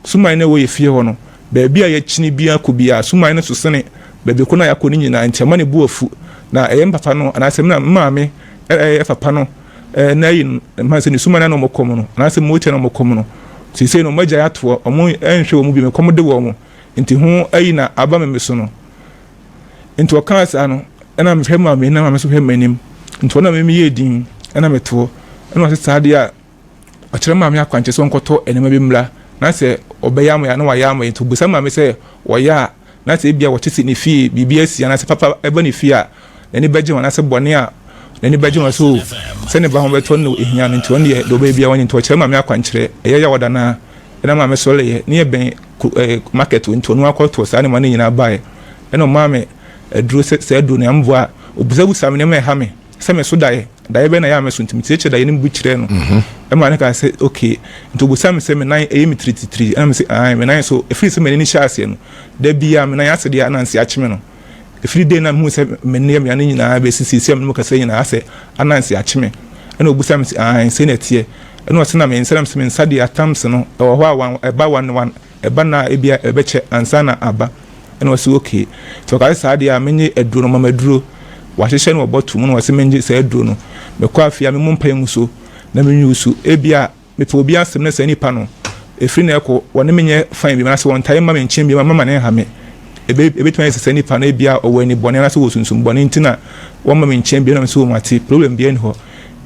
suman na ɛwɔ yɛ fie hɔ no baabi a yɛkyini biara kɔ biara suman no so sene baabi ko na yɛakɔ ne nyinaa nti ɛma ne bu afu na ɛyɛ mpapa no anaasɛ maame ɛyɛ papa no eh, na ayi no, mfa sɛ ne suma na na wɔn kɔm no, anaasɛ motia na wɔn kɔm no, seesei no wɔn agyae atoɔ, wɔn nhwɛ wɔn bio, kɔm de wɔn, nti ho ayi na aba me so no. Nti ɔkaa saa no, ɛna mehwɛ maame na maame nso hwɛ m'anim, nti ɔno na me meyɛɛ din, ɛna metoɔ, ɛna ɔse saa deɛ a, ɔkyerɛ maame akwankyerɛ sɛ ɔnkɔtɔ nneɛma bi mmra, na sɛ ɔbɛyɛ ama yɛ a na wayɛ ama yɛ, nti ɔbisa maame sɛ ɔyɛ a, na sɛ ebia wɔte sɛ ne fie biribi asi anaasɛ papa ɛba ne fie a, n'ani bɛgye ho anaasɛ bɔne a n'ani bɛgye ho sɛ o sɛ ne ba ho bɛtɔ no ehia no nti ɔno deɛ deɛ ɔbɛyɛ biara ɔnyɛ nti ɔkyerɛ maame akwankyerɛ ɛyɛ yaw da no ara ɛna maame sɔreeɛ ne yɛ bɛn ɛɛ market nti ɔno akɔtɔ saa nneɛma no nyinaa baeɛ ɛna ɔmaa me aduro sɛ saa aduro no amboa a obusabusa me nneɛma ɛha me sɛ me so daeɛ daeɛ bɛn na ɛyɛ a me so nti mekyerɛkyerɛ daeɛ no mu bi kyerɛɛ no ɛma ne kaa sɛ okay nti obusa me sɛ me nan ɛyɛ me tirititiri ɛna me sɛ ae me nan so ɛfiri sɛ m'ani no hyɛ aseɛ no da biara me nan ase deɛ ananse akye me no Ɛfiri dei na mehuu sɛ me ne mmea no nyinaa bɛsi seesei a me ne mo kasa yi nyinaa asɛ ananse akye me. Ɛna ɔbisa me sɛ, Aane, sei na ɛteɛ? Ɛna ɔse, Na me nsa na mese me nsa deɛ atams no ɛwɔ hɔ a wan ɛba one one ɛba na ebia ɛbɛkyɛ ansa na aba. Ɛna ɔse okay. Nti ɔka sɛ saa deɛ a menye aduro no, ɔma me aduro. Wahyehyɛ no wɔ bottle mu na ɔse mengye saa aduro no. Mekɔ afie a memmɔ mpaeɛ ngu so na menwi so. Ebia Mepɛ obi asɛm na saa nipa no, ɛfiri nnɛ rekɔ, wɔne me nyɛ fine bio, anaasɛ wɔntae mma me nkyɛn bio mma no nha me. Ebe, ebetumi ayɛ sɛ saa nipa no ebia ɔwɔ ani bɔne anaasɛ ɔwɔ sunsum bɔne nti na wɔmma me nkyɛn bio na me nso mate, problem biara nni hɔ.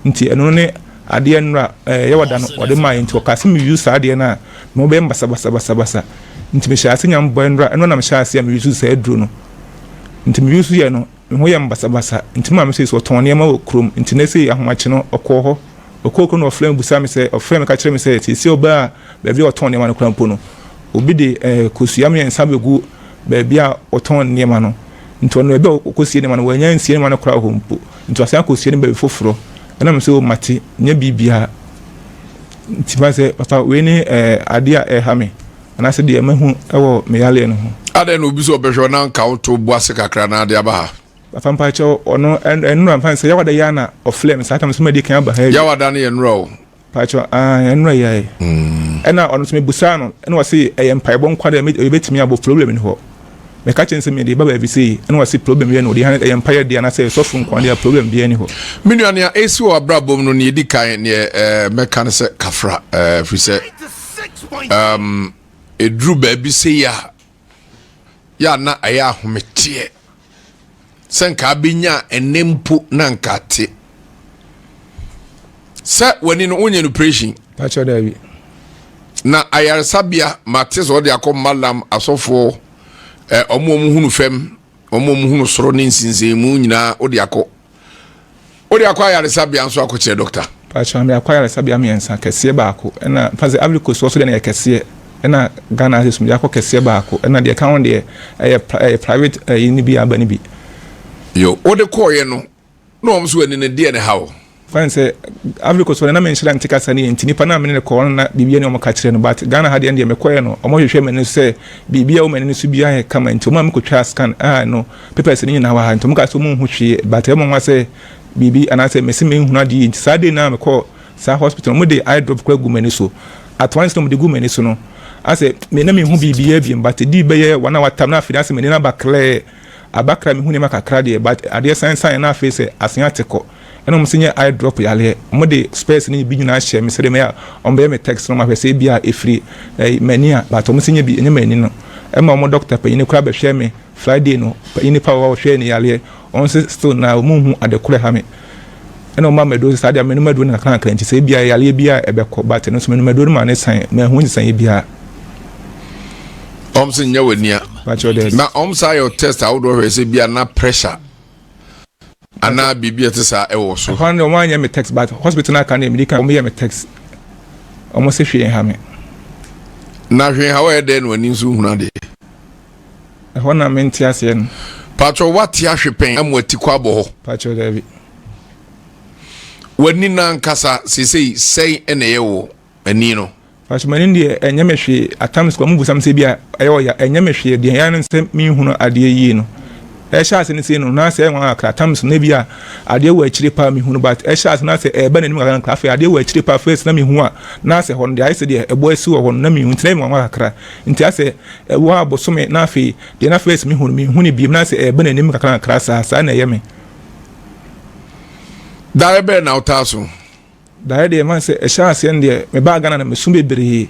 Nti ɛno ne adeɛ nnora ɛɛ Yawada no ɔde maeɛ nti ɔkaa sɛ me use saa adeɛ no a, me ho bɛyɛ me basabasabasabasa. Nti mehyɛɛ ase nya mboa nnora, ɛno na mehyɛɛ ase a me use saa aduro no. Nti me use yɛ no, Me ho yɛ me basabasa nti me maame sei so ɔtɔn nneɛma wɔ kurom nti nɛ sei ahomakye no ɔkɔɔ hɔ ɔkɔɔ kurom na ɔfrɛ me busaa me sɛ ɔfrɛ me ka kyerɛ me sɛ seesei ɔbaa baabi a ɔtɔn nneɛma no koraa mpo no obi de ɛɛ kosua mmiɛnsa bɛgu baabi a ɔtɔn nneɛma no nti ɔno baabi a ɔkɔsie nneɛma no wanya nsie nneɛma no koraa wɔ hɔ mpo nti wasan akɔsie no baabi foforɔ ɛna me sɛ o mate nyɛ biribiara nti ma sɛ papa wei ne ɛɛ adeɛ a ɛha me Anaasɛ deɛ mahu wɔ me yareɛ no ho. Adɛn na obi sɛ ɔbɛhwɛ wo na anka woto bo ase kakra na ade aba ha? Papa mpakyɛw, ɔno ɛnora mfa sɛ Yawada yi ara na ɔfrɛɛ me saa tam so madi kan aba ha awie. Yawada no yɛ nnora o. Mpakyɛw, aah ɛnora yi ara yi. Ɛna ɔno nso mebusaa no ɛna ɔse ɛyɛ mpaebɔ nko ara deɛ yɛbɛtumi abɔ problem nni hɔ. Meka kyerɛ no sɛ mede ba baabi sei ɛna ɔse problem biara nni hɔ, deɛ ɛyɛ mpaeɛ deɛ anaasɛ sɔfo nko ara deɛ problem biara nni hɔ. Me nua nea ɛresi wɔ w'abrabɔ mu no nea ɛdi kan neɛ mɛka ne sɛ kafra ɛfiri sɛ um, ɛduru baabi sei a yɛ a na ɛyɛ ahometeɛ sɛ nka abɛnya ɛnɛ mpo na nka te sɛ w'ani no wonyɛ no operation. Pakyɛ daabi. Na ayaresabea mate sɛ ɔde akɔ malam asɔfoɔ ɛ ɔmo ɔmo hunu fam ɔmo ɔmo hunu soro ne nsinsenmu nyinaa wode akɔ wode akɔ ayaresabea nso akɔkyerɛ dɔkta. Pakyɛ me akɔ ayaresabea mmiɛnsa kɛseɛ baako ɛna fa sɛ Ivory Coast so deɛ no yɛ kɛseɛ ɛna Ghana ase so mede akɔ kɛseɛ baako ɛna deɛ ɛka ho deɛ ɛyɛ ɛyɛ private ɛyi ne bi aba ne bi. Yo wode kɔɔyɛ no Na wɔn nso ani no, deɛ na ɛha wo? Fa no sɛ Ivory Coast hɔ no na menhyɛ da nte kasa no yie nti nipa no a me ne no kɔɔ no na biribiara ni a wɔka kyerɛ no but Ghana ha deɛ ɛndeɛ mekɔeɛ no wɔhwehwɛɛ m'ani so sɛ biribiara wɔ m'ani no so biara yɛ kama nti wɔmaa mekɔtwaa scan a no papers no nyinaa wɔ ha nti wɔkaa sɛ wɔnhu hwee but ɛyɛ nwanwa sɛ biribi anaasɛ mese menhunu adeɛ yie nti saa day no a mekɔɔ saa hospital no wɔde eye drop koraa gu m'ani so at once na wɔde gu m'ani so no asɛ me na menhu biribiara biom but ɛdii bɛyɛ one hour tam na afei asɛ m'ani no aba clear Abakra mehu nneɛma kakra deɛ but adeɛ san san na afei sɛ asen ate kɔ ɛna ɔmo se nyɛ eye drop yareɛ ɔmo de specs no bi nyinaa hyɛ me sɛdeɛ mɛyɛ a ɔmo bɛyɛ me text na ɔmo ahwɛ sɛ ebia efiri ɛyi m'ani a but ɔmo se nyɛ bi ɛnyɛ m'ani no ɛma ɔmo doctor panyin koraa bɛhwɛ me Friday no panyin pa wɔ ɔhwɛɛ ne yareɛ ɔmo se still na ɔmo nhu ade korɔ ɛha me ɛna ɔmo ama aduro sɛ saa deɛ menom aduro no kakra kakra nti sɛ ebia yareɛ bi a ɛbɛkɔ but ɛno nso menom aduro no ma ne san manhu nsesaeɛ biara. Ɔm sɛ nyɛ w'ani a. Na ɔm saa yɛ test ahodoɔ hwɛ sɛ bia na pressure anaa biribi a ɛte saa ɛwɔ so. Ɛhɔ no wɔn anyɛ me text but hospital no aka no medi kan wɔn yɛ me text wɔn sɛ hwee nha me. Na hwee ha wɔyɛ dɛn na w'ani nso hunu adeɛ. Ɛhɔ na mente aseɛ no. Patrɔ wate ahwe pɛn ama wati kɔ abɔ hɔ. Patrɔ daabi. W'ani no ankasa seesei sɛn na ɛyɛ wɔ ani no? Patrɔ m'ani deɛ ɛnyɛ me hwee at times kɔ ɔmo busa me sɛ bi a ɛyɛ ɔya ɛnyɛ me hwee deɛ ɛyɛ ne sɛ menhunu adeɛ yie no ɛhyɛ ase no sei no na sɛ ɛnwa kakra at times no bi a adeɛ wɔ akyire paa mehunu but ɛhyɛ ase na sɛ ɛba n'anim kakra kakra afei adeɛ wɔ akyire paa first na mehu a na sɛ hɔ no deɛ ayɛ sɛ deɛ ɛbɔ asi wɔ hɔ no na mehu nti na ɛnwanwa kakra nti asɛ ɛwɔ abosome na afei deɛ na first mehu no mehu no biem na sɛ ɛba n'anim kakra kakra saa saa na ɛyɛ me. Daeɛ bɛn na wotaa so? Daeɛ deɛ ɛma sɛ ɛhyɛ aseɛ no deɛ mebaa Ghana no meso bebree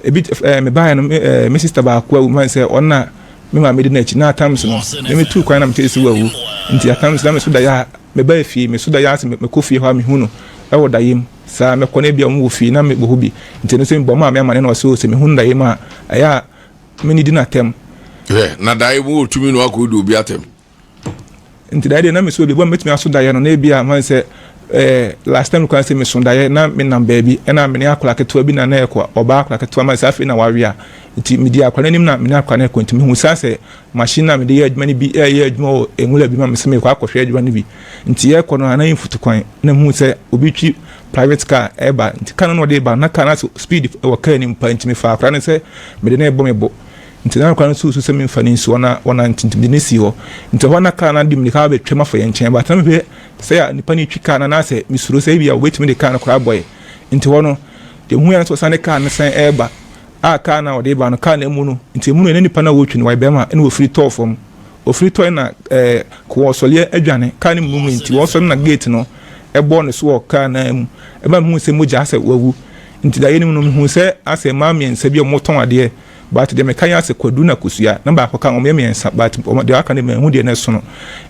ebi ɛɛ mebaeɛ no me ɛɛ me sista baako awu man sɛ ɔno na me maame di n'akyi na atams no me metu kwan na mete sɛ wawu nti atams na meso daeɛ a mebaa fie meso daeɛ ase mekɔ fie hɔ a mehu no ɛwɔ daeɛ mu saa mekɔ no ebia wɔn wɔ fie na mebɔ hɔ bi nti ɛno nso mebɔ maame amane na ɔsɛ o sɛ mehu no daeɛ mu a ɛyɛ a menidi n'atɛm. Hwɛ na daeɛ mu wɔ tumi na wakɔ di obi atɛm. Nti daeɛ deɛ na meso bi bɔ mɛtumi aso daeɛ no na ebi a man sɛ ɛɛ last time kwan sɛ meso daeɛ na menam baabi ɛna mene akwadaa ketewa bi na na ɛkɔ ɔbaa akwadaa ketewa man sɛ afei na wawea nti medi akwadaa n'anim na mene akwadaa no ɛkɔ nti mehu saa sɛ machine na mede yɛ adwuma no bi ɛyɛ adwuma wɔ nwura bi ma mesɛ mekɔ akɔhwɛ adwuma no bi nti yɛkɔ no ana mfutu kwan na mehu sɛ obi twi private car ɛba nti car no na ɔde ba na car no asɛ speed ɛwɔ car no mu pa nti mefa akwadaa no sɛ mede no ɛbɔ me bo Nti na akwadaa no susu sɛ memfa no nsi hɔ na wɔnante nti mede no sii hɔ. Nti ɛhɔ na kaa no de mmirika abɛtwam afa yɛn nkyɛn but na mehwɛ sɛ a nipa no retwi kaa no anaasɛ mesuro sɛ ebia wɔbɛtumi de kaa no koraa abɔ yɛn. Nti hɔ no deɛ mehuiɛ ne sɛ ɔsan de kaa no san reba a kaa no a ɔde reba no kaa no amu no nti emu no na nipa no a ɔretwi no wayɛ bɛrima ɛna ɔfiri tɔɔ fam. Ɔfiri tɔe na ɛɛ wɔsɔleɛ adwane kaa no mu nti wɔsɔre na gate no ɛbɔɔ ne so wɔ kaa no mu ɛma mehuu sɛ mogya asɛ wawu. Nti daeɛ no mu no mehuu sɛ asɛ mmaa mmiɛnsa bi a wɔtɔn adeɛ But deɛ meka yi ase kwadu na kosua na baako ka wɔn yɛ mmiɛnsa but wɔn deɛ aka no manhu deɛ na ɛsono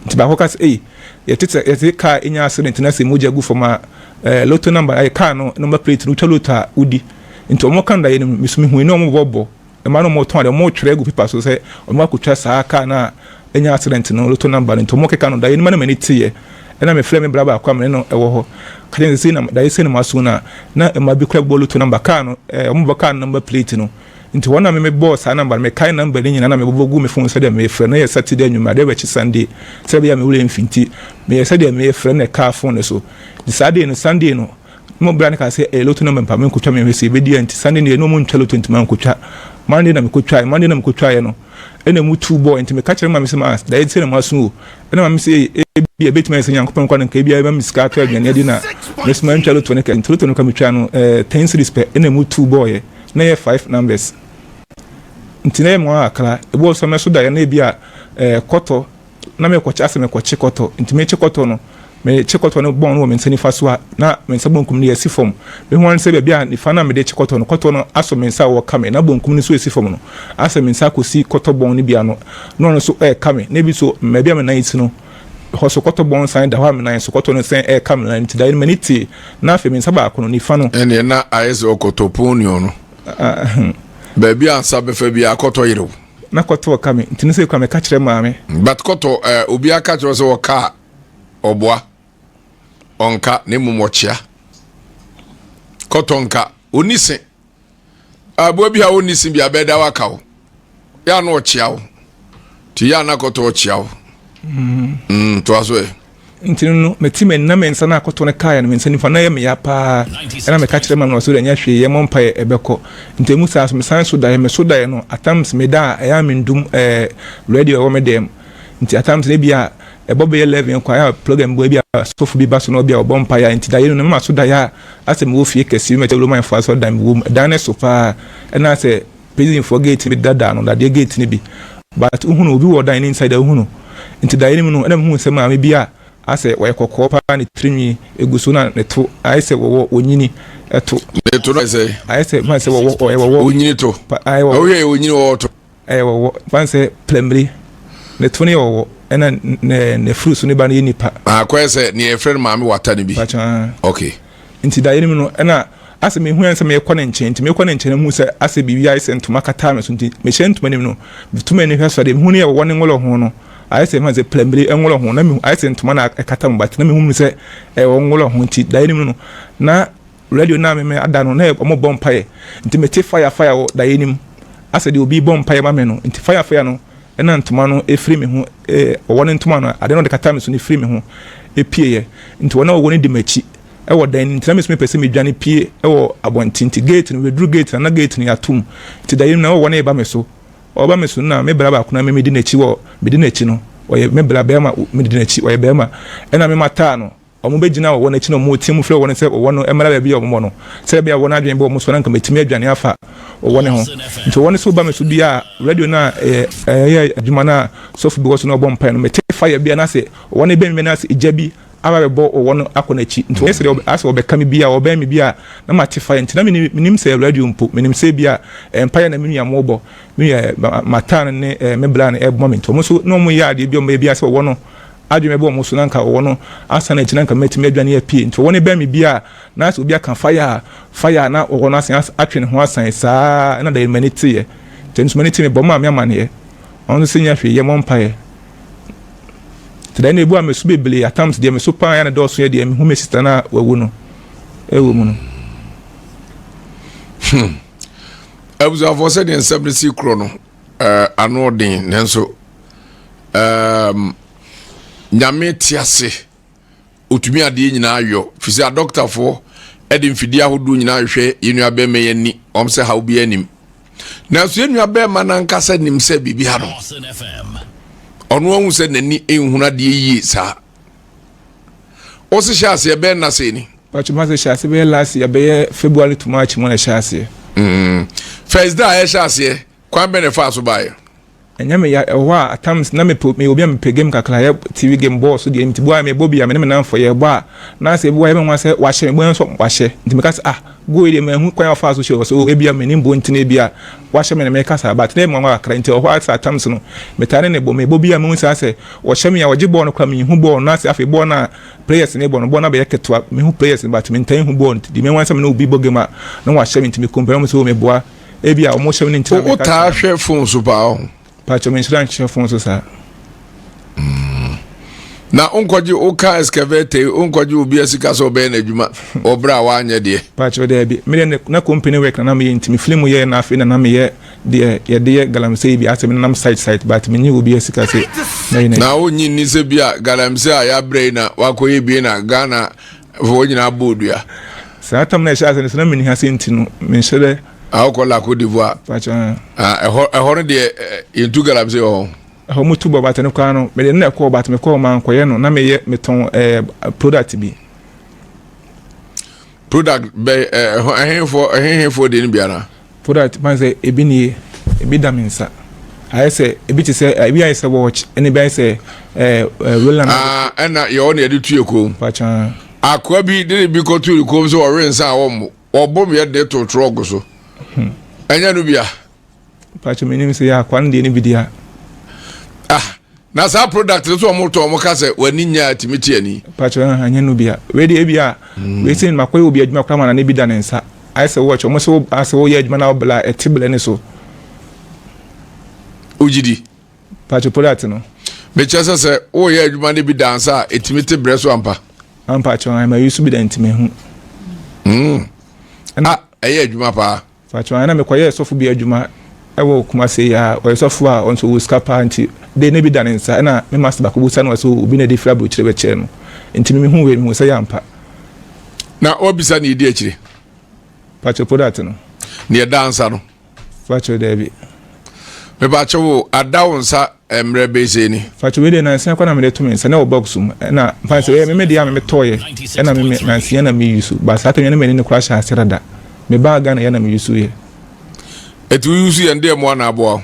nti baako ka sɛ ei yɛte sɛ yɛte car enya accident na sɛ mogya gu fam a ɛɛ lotto number ɛyɛ car no number plate no wotwa lotto a wodi nti wɔn ka no daeɛ no mu meso mehu ne wɔn bɔ bɔ mmaa no wɔn tɔn adeɛ wɔn twerɛ agu paper so sɛ wɔn akotwa saa car no a enya accident no lotto number no nti wɔn keka no daeɛ no mu na m'ani teeɛ ɛna mefrɛ me bra baako a me ne no ɛwɔ hɔ ka kyerɛ no sɛ sei na daeɛ sei na maso na na mmaa bi kora bɔ lotto number car no ɛɛ wɔn bɔ car no number plate no Nti hɔ na me mebɔɔ saa number no, mekae number no nyinaa na mebobɔ guu me phone sɛdeɛ merefrɛ no, na ɛyɛ Saturday anwummerɛ, adeɛ bɛkye Sunday, sɛdeɛ ɛbɛyɛ a me werɛ mfi nti meyɛ sɛdeɛ merefrɛ no na ɛkaa phone no so. Nti saa day no, Sunday no, na mo bra no kaa sɛ ɛyɛ lotto number mpa menkɔtwa menhwɛ sɛ ɛbɛdi a, nti Sunday no deɛ na ɔmo ntwa lotto nti mankɔtwa. Monday na mekɔtwaeɛ, Monday na mekɔtwaeɛ no ɛna emu tuu bɔɔe, nti meka kyerɛ me maame sɛ maa daeɛ sei na maso o, Ɛna maame se ebia ebetumi ayɛ sɛ Nyankopɔn nkwa no nka ebia ɛbɛma me sika atɔ aduane adi na me nso mantwa lotto no kɛ. Nti lotto no ka metwaa no eh, ten cedis pɛ ɛna emu two bɔɔyɛ na ɛyɛ five numbers. Nti na ɛyɛ me nwanwa kakra. Ebi wɔ hɔ nso a mɛso daeɛ na ebia eh, kɔtɔ na mekɔkye asɛ mekɔkye kɔtɔ. Nti mekye kɔtɔ no, mekye kɔtɔ no bɔn no wɔ me nsa nifa so a na me nsa bonkum no yɛ asi fam. Mehu ara ne sɛ baabi a nifa no a mede kye kɔtɔ no, kɔtɔ no asɔ me nsa a wɔka me na bonkum no nso esi fam no asɛ me nsa akɔsi kɔtɔ bɔn no bi ano na ɔno nso ɛreka me na ebi nso baabi a me nan si no hɔ so kɔtɔ bɔn san da hɔ a me nan so kɔtɔ no san ɛreka me nan nti daeɛ no m'ani tee na afei me nsa baako no nifa no. Ɛnneɛ na ayɛ sɛ ɔkɔtɔ pon no. Baabi a nsa bɛfa bi akɔtɔ yerew. Na kɔtɔ ɔka me nti no sɛ kura meka kyerɛ maame. But kɔtɔ ɛɛ obi aka kyerɛ sɛ ɔka a ɔboa ɔnka na mmom ɔkyea kɔtɔ nka ɔni se aboa bi a ɔnni se bi abɛda waka wo yɛ a na ɔkyea wo nti yɛ a na kɔtɔ ɔkyea wo mm, toa so ɛ. Nti no mete me na me nsa no akɔtɔ no kaeɛ no me nsa nifa na ɛyɛ me ya paa ɛna meka kyerɛ ma no ɔsɛ ɛnyɛ hwee yɛmmɔ mpaeɛ ɛbɛkɔ nti ɛmu saa so mesan so daeɛ me so daeɛ no at times meda a ɛyɛ a mendum ɛɛ radio ɛwɔ me dɛm nti at times ebi a ɛbɔ bɛyɛ 11 kɔ a program bi a sɔfo bi ba so na ɔbi a ɔbɔ mpaeɛ nti daeɛ no no mema so daeɛ a asɛ mewɔ fie kɛseɛ bi mɛkyɛ Romanfoɔ asɔredan mewɔ mu ɛdan no so paa ɛna asɛ Prisonfoɔ gate no bi dada no dadeɛ gate no bi but wohunu obi wɔ dan no inside a wohunu nti daeɛ no mu no ɛna mehuu sɛ maame bi a asɛ ɔyɛ kɔkɔɔ paa ne tirinwi egu so na ne to ayɛ sɛ wɔwɔ onyini ɛto. Ne to no ayɛ sɛ. Ayɛ sɛ man sɛ wɔwɔ ɔyɛ wɔwɔ. Onyini to. Ayɛ wɔwɔ. Ɔyɛ onyini wɔwɔ to. Ɛyɛ wɔwɔ man sɛ plamire ne to no yɛ wɔwɔ ɛna ne ne furu so ne ba no yɛ nipa. Akɔyɛ sɛ nea yɛfrɛ no maame wata no bi. Pakyɛ. Okay. Nti daeɛ no mu no ɛna asɛ mehu yɛn sɛ merekɔ ne nkyɛn nti merekɔ ne nkyɛn no mehu sɛ asɛ biribi ayɛ sɛ ntoma kataa me so nti mehyɛ ntoma no mu no meto m'ani hwɛ so adeɛ mehu no yɛ wɔwɔ ne nwolɔ ho no ayɛ sɛ mehu sɛ plambire nwolɔ ho na mehu ayɛ sɛ ntoma na ɛkata mu but na mehu mu sɛ ɛwɔ nwolɔ ho nti daeɛ no mu no na radio no a meme ada no na wɔn bɔ mpaeɛ nti mete fire fire wɔ daeɛ no mu asɛ deɛ obi bɔ mpaeɛ ma me no nti fire fire no ɛna ntoma no ɛfiri me ho wɔwɔ ne ntoma no adeɛ no ɔde kata me so no ɛfiri me ho ɛpieɛ nti wɔn a wɔwɔ no di m'akyi wɔ dan no mu nti na me nso mepɛ sɛ medwane pue wɔ abɔnten nti gate no meduru gate no na gate no yɛato mu nti da yi no na wɔwɔ no reba me so ɔba me so no na me bra baako na me medi n'akyi wɔ medi n'akyi no ɔyɛ me bra bɛrima medi n'akyi ɔyɛ bɛrima ɛna me mataa no wɔn bɛgyina wɔwɔ no akyi na wɔn team frɛ wɔn sɛ wɔwɔ no mmra baabi a wɔn wɔ no sɛ ɛbɛyɛ a wɔn adwene bɔ wɔn so na nka mɛtumi adwane afa wɔwɔ ne ho nti wɔwɔ no so ba me so bi a radio no a ɛyɛ adwuma no a sɔfo bi wɔ so na ɔbɔ mpae no mete fire bi a na sɛ wɔwɔ no bɛn me na sɛ egya bi aba bɛbɔ ɔwɔ no akɔ n'akyi nti ɔyɛ sɛ asɛ ɔbɛka me bi a ɔbɛn me bi a na mate fire nti na menim sɛ radio mpo menim sɛ bi a mpaeɛ na me nua mobɔ me nua mataa no ne me bra no ɛbɔ me nti ɔmo nso na ɔmo yɛ adeɛ bi ɔmo yɛ bi a sɛ ɔwɔ no adwene bɛbɔ ɔmo so na nka ɔwɔ no asan akyi na nka mɛtumi adwane apue nti ɔwɔ no bɛn me bi a na sɛ obi aka fire a fire a na ɔwɔ no asan atwe ne ho asan saa na da m'ani teeɛ nti ɛno nso m'ani tee mebɔ maa me amaneɛ ɔno nso sɛ nya hwee yɛ mɔ mpaeɛ Nti dɛn na ebu a meso bebree at times deɛ meso paa ya na dɔɔso yɛ deɛ mehu me sister no a wawu no ɛwɔ mu no. Hmm. Abusuafoɔ sɛdeɛ nsɛm no si korɔ no eh, ano ɔden nanso um, nyame te ase ɔtumi adeɛ nyinaa yɔ firi sɛ adɔktafoɔ de mfidie ahodoɔ nyinaa hwehwɛ yɛn nua bɛrima yi ani wɔn sɛ haw biara nim nanso yɛn nua bɛrima nankasa nim sɛ biribi ha no ɔno ahu sɛ n'ani nhunu adeɛ yie saa ɔsi hyɛ aseɛ bɛn na sɛ ni. Pàtó ma sɛ hyɛ aseɛ bɛyɛ last year bɛyɛ February to March mu na ɛhyɛ aseɛ. Mm. First day a ɛhyɛ aseɛ kwan bɛn na ɛfa so baeɛ. Ɛnyɛ me ya, ɛwɔ hɔ a at times na mepɛ meyɛ obi a mepɛ game kakra yɛ TV game bɔɔl so deɛ nti bi wɔ hɔ a mebɔ bi a me ne me nnamfo yɛbɔ a na sɛ ebi wɔ hɔ a ɛyɛ me nwanwa sɛ wahyɛ me bohu sɛ wahyɛ nti meka sɛ ah goal yi deɛ manhu kwan a ɔfaa so hyɛ ɔsɛ oh ebia m'anim bɔ nti na ebia wahyɛ me na meka saa but na ɛyɛ me nwanwa kakra nti ɛwɔ hɔ a sɛ at times no metaa ne no bɔ mebɔ bi a mehu saa sɛ ɔhyɛ me a ɔgye bɔɔl no koraa menhu bɔɔl no na sɛ afei bɔɔl no a players no bɔ no bɔɔl no abɛyɛ ketewa mehu players no but mentaa nhu bɔɔl no nti deɛ mehu ara ne sɛ me ne obi bɔ game a na wahyɛ me nti me compare wɔn sɛ oh meboa Ebia wɔn hyɛm no nti na meka Wotaa hwɛ phone so paa ho? Pakyɛ menhyira nhyɛ phone so saa. Mm. Na wonkɔgye woka excavator yi wonkɔgye obi asika sɛ ɔbɛyɛ n'adwuma wɔ berɛ a woanyɛ deɛ. Pakyɛ daabi medeɛ na company work na na meyɛ nti me firi mu yɛ na afei na na meyɛ deɛ yɛde yɛ galamsey yi bi asɛ me nenam site site but menye obi asika sɛ mɛyɛ n'adwuma. Na wonnye nni sɛ bi a galamsey a yɛabrɛ yi na wakɔyɛ bie na Ghana foɔ nyinaa bɔɔ dua. Saa tam na ɛhyɛ ase no sɛ na menni ha sɛ nti no menhyɛ dɛ. A wokɔ La Côte d'Ivoire. Ɛhɔ ɛhɔ no deɛ yɛntu galamsey wɔ hɔ. Ɛhɔ mo tu bɔ but no koraa no mede no na ɛkɔɔ but mekɔɔ mankɔyɛ no na meyɛ metɔn ɛɛ product bi. Product bɛ ɛhɔ ɛhenfoɔ ɛhenhefoɔ deɛ no bi ana. Product man sɛ ebi nie ebi da me nsa ayɛ sɛ ebi te sɛ ebi ayɛ sɛ watch ɛna ebi ayɛ sɛ ɛɛ ɛɛ roller. Aa ɛna yɛ ɔna yɛde tu yɛ kɔn mu. Pàtó. Akoa bi de ne bi kɔtu ne kɔn mu sɛ ɔwe nsa a wɔmmo. Wɔbom yɛ de to trɔg so. Ɛnyɛ no bia. Pacho menim sɛ yɛ akwa no deɛ no bi deɛ. Ah, na saa product no so wɔn tɔn wɔn ka sɛ w'ani nya atumi te ani. Pacho ɛnyɛ no bia. Wei deɛ ebi a hmm. wei sɛ makɔyɛ obi adwuma koraa ma na ne bi da ne nsa. Ayɛ sɛ watch, ɔmo sɛ asɛ woyɛ adwuma na wobla a ɛte blɛ ne so. Wogye di? Pacho product no. Mekyerɛ sɛ sɛ woyɛ adwuma no bi da nsa a ɛtumi te brɛ so ampa? Ampa kyerɛ, ma use bi da nti mehu. Ah, ɛyɛ adwuma paa. Pacho, ɛna mekɔyɛɛ sɔfo bi adwuma ɛwɔ Kumase yi a ɔyɛ sɔfo a ɔnso ɔwɔ sika paa nti de ne bi da ne nsa ɛna me master baako busa no ɔsɛ obi na ɛde firi aburokyire bɛkyerɛ no nti me mehu wei mehu sɛ yɛ ampa. Na wabisa ne ɛdi akyire? Pacho product no. Ne ɛda nsa no. Fakyɛ daabi. Mepakyɛ wo ada wo nsa mmerɛ bɛyɛ sɛ ni. Fakyɛ wei deɛ nansa kɔ na mede to me nsa na ɛwɔ box mu ɛna mfa sɛ ɛyɛ meme deɛ a meme tɔɔyɛ ɛna meme nansa na me use ba saa tɛm yɛ na m'ani no koraa hyɛ ase dada me baa Ghana yɛ na me use yɛ. Ɛti wo use yɛ ndeɛ mmoa na aboa wo?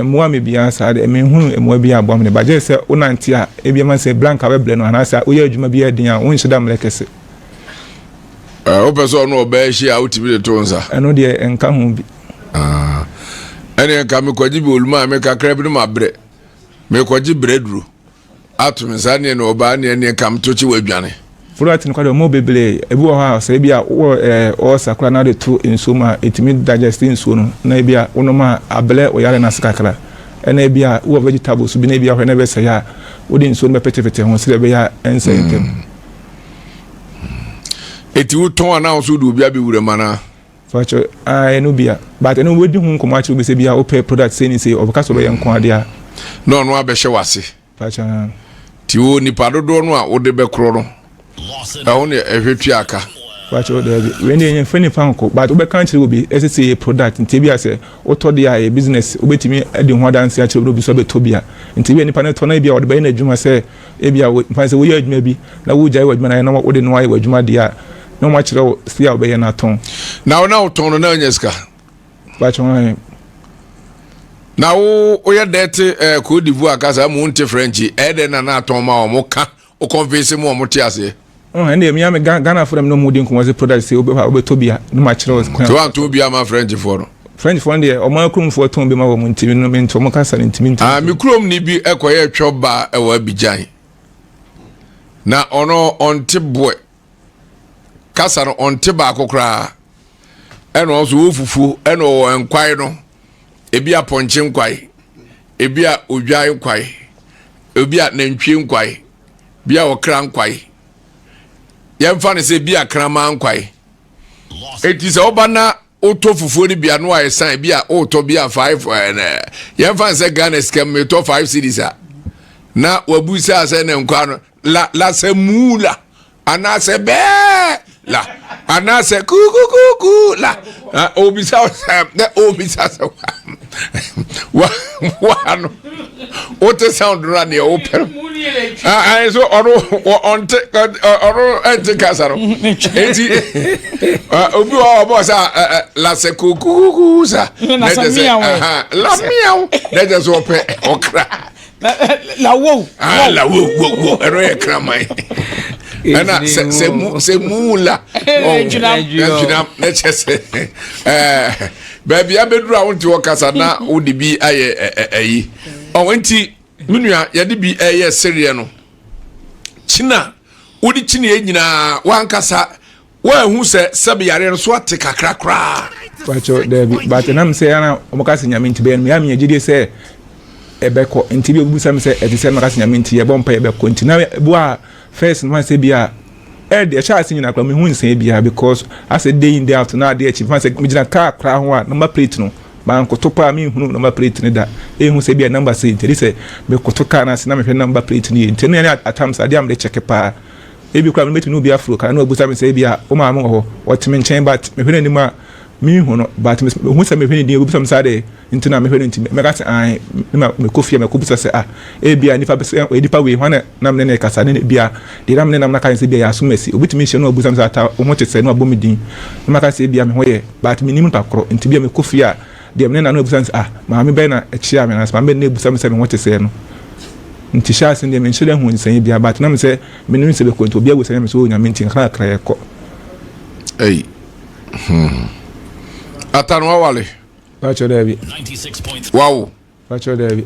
Mmoa me biara saa deɛ menhunu mmoa bi a aboa me de ba gye sɛ wonante a ebi ama sɛ blank a wobɛbrɛ no anaasɛ woyɛ adwuma bi a ɛden a wonhyɛ da mmerɛ kɛse. Wopɛ sɛ ɔno ɔbaa hyia a wotumi de to nsa? Ɛno deɛ ɛnka ho bi. Ah, ɛne nka mekɔgye bi oluma me kakra bi no mabrɛ mekɔgye brɛ duro ato me nsa neɛ na ɔbaa neɛ neɛ nka meto kye wadwane. Product no koraa deɛ ɔmo bebree ebi wɔ hɔ a sɛ ebi a wowɔ ɛɛ ɔɔsa koraa na wode to nsuo mu a etumi digest nsuo no na ebi a wonom a abrɛ wo yare no ase kakra ɛna ebi a wowɔ vegetables bi na ebi a hwɛ na ɛbɛsɛe a wode nsuo no bɛpetepete ho sɛdeɛ ɛbɛyɛ a ɛnsɛe ntɛm. Eti wotɔn anaa wo nso wode obi abɛwura mu anaa? Fakyɛ ah ɛno bi a but ɛno wobɛdi ho nkɔmmɔ akyerɛ obi sɛ bi a wopɛ product sei ne sei ɔbɛka sɛ ɔbɛyɛ nko adeɛ a. Na ɔno abɛhyɛ w'ase. Fakyɛ ah. Nti wo nipa dodoɔ no a wode bɛkorɔ no ɛho ne ɛhwɛ tua ka. Fakyɛ daabi wei deɛ yɛmfa nipa nko but wobɛka akyerɛ obi ɛsɛ sɛ yɛ product nti ebi a sɛ wotɔ deɛ a ɛyɛ business wobɛtumi adi ho adanse akyerɛ obi na obi nso abɛtɔ bi a nti ebi a nipa no tɔ na ebi a ɔde bɛyɛ n'adwuma sɛ Ebia wo, mfa no sɛ woyɛ adwuma bi na wogyae w'adwuma no ayɛ na wode no ayɛ w'adwuma deɛ a, na wɔakyerɛ wo sei a wobɛyɛ no atɔn. Na wo na wotɔn no na wonya sika? Bakyɛ wɔn. Na wo woyɛ dɛ te eh, Cote d'Ivoire kasa mu wonte French ɛyɛ dɛ na na atɔn ma wɔn ka wo convince mu wɔn te aseɛ. Ɔn ɛnna mi ame Ghana fo na mi na ɔmo di nkɔmɔ sɛ product sɛ wobɛ wobɛtɔ bi a na ma kyerɛ wo kwan. Tí wàá bi ama French foɔ no. French foɔ no deɛ ɔmo akurom foɔ tɔn bi ma wɔn nti mi nti ɔmo kasa no ntumi nti. Ah mi kurom ni bi ɛkɔyɛ twɛ ba ɛwɔ Abidjan na ɔno ɔnte boɛ kasa no ɔnte baako koraa ɛna ɔnso wɔ fufuo ɛna ɔwɔ nkwae no ebi apɔnkye nkwae ebi a odwan nkwae ebi a nantwie nkwae. Bi a ɔkra nkwae. Yɛmfa no sɛ bi a kraman nkwae. Eti sɛ ɔba na wotɔ fufuo no bi a no ayɛ san bi a wotɔ bi a five ɛnɛ yɛmfa no sɛ Ghana sika mu metɔ five cedis a na wabu sɛ asɛ ne nkwa no la la sɛ muu la anaasɛ bɛɛ la anaasɛ kukukuku la obisa sɛ na obisa sɛ wa wa no wote sound no a neɛ wopɛ no ayi so ɔno ɔnte ɔno ɛnte kasa no eti obi wɔ ɔbɔ sɛ la sɛ kukukuku sa na ɛkyɛ sɛ la miaw na ɛkyɛ sɛ ɔpɛ ɔkra. La wow. Ah, la wow wow wow. Ɛno yɛ kraman. Ɛna sɛ sɛ mu sɛ mu la. Ɛdwinam. Ɛdwinam na kyɛ sɛ ɛɛ baabi abɛduru a wonte hɔ kasa na wode bi ayɛ ɛyi. Ɔwɔ nti me nua yɛde bi ɛyɛ sereɛ no. Kyina wode kyiniɛ nyinaa wankasa Woanhu sɛ sɛbe yareɛ no so ate kakra koraa? Pakyɛ daabi but ɛnam sɛ ana wɔn ka sɛ nyame nti bɛyɛ no meyɛ meyɛ gyidie sɛ ɛbɛkɔ nti bi obi bisa me sɛ ɛte sɛ maka sɛ nyame nti yɛbɔ mpa yɛbɛkɔ nti na bu a first no sɛ bi a ɛde ɛhyɛ ase nyina koraa mehu nsɛn biara because asɛ day in day out na adeɛ akyi fa sɛ megyina kaa koraa ho a number plate no mankoto paa menhunu number plate no da ɛhu sɛ bi a number sɛ nti ɛde sɛ mekoto kaa no ase na mehwɛ number plate no yɛ nti ɛno yɛ ne atam sɛ adeɛ a mede kyɛke paa Ebi koraa mebɛtumi ne obi aforo kaa na wabusa me sɛ ebia wo maame wɔ hɔ, ɔte me nkyɛn but mehwɛ n'anim a menhu no but mehu sɛ mehwɛ ne din obisa me sɛ adɛn nti na mehwɛ no nti mɛka sɛ ae na mekɔ fie a mɛkɔbisa sɛ ah ebia nipa sɛ nipa wei hwan na na me ne no rekasa ne ebia deɛ na me ne nam no aka ne sɛ ebia yɛ asom asi obi tumi hyia na wabusa me sɛ ata wo ho te sɛ na wabɔ me din na maka sɛ ebia me ho yɛ but mennim nipa korɔ nti ebia mekɔ fie a Deɛ me ne nana bisa no sɛ, ah, maame bɛn na ɛkyea me anaasɛ maame bɛn na ɛbusa me sɛ me ho te sɛɛ no. Nti hyɛ ase no deɛ menhyɛ da hu nsɛeɛ biara but na me sɛ menim sɛ bɛkɔ nti obiara busa me sɛ oh Nyame nti nkakra kakra yɛkɔ. Ei hmm. Ata no wawale? Pakyɛ daabi. Wawo? Pakyɛ daabi.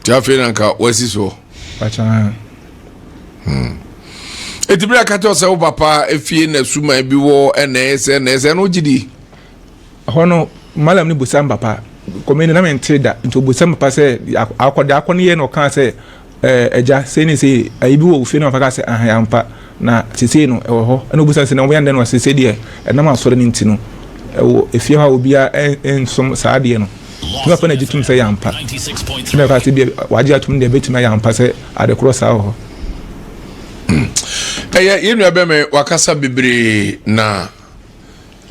Nti afei na nka wasi soɔ? Pakyɛ haa. Hmm. Eti bere a ka kyerɛ sɛ wo papa efie na suman bi wɔ ɛna ɛyɛ sɛ ɛna ɛyɛ sɛ ɛna ogye di. Ɛhɔ no malam no busa papa kɔmi na mente da nti obusa papa sɛ akɔ de akɔ no yɛ na ɔkaa sɛ ɛɛ agya sei ne sei ayi bi wɔ ofie na papa kaa sɛ ahan ampa na sesei no ɛwɔ hɔ ɛna obusa sɛ na wɔyɛ ndɛ no sesei deɛ ɛnam asɔre no nti no ɛwɔ efie hɔ a obiara nsom saa adeɛ no nti papa na gye tum sɛ yɛ ampa ɛna ɔkaa sɛ bi wagye atum deɛ ebetumi ayɛ ampa sɛ ade korɔ saa wɔ hɔ. Ɛyɛ yɛn nua bɛmɛ wakasa bebree na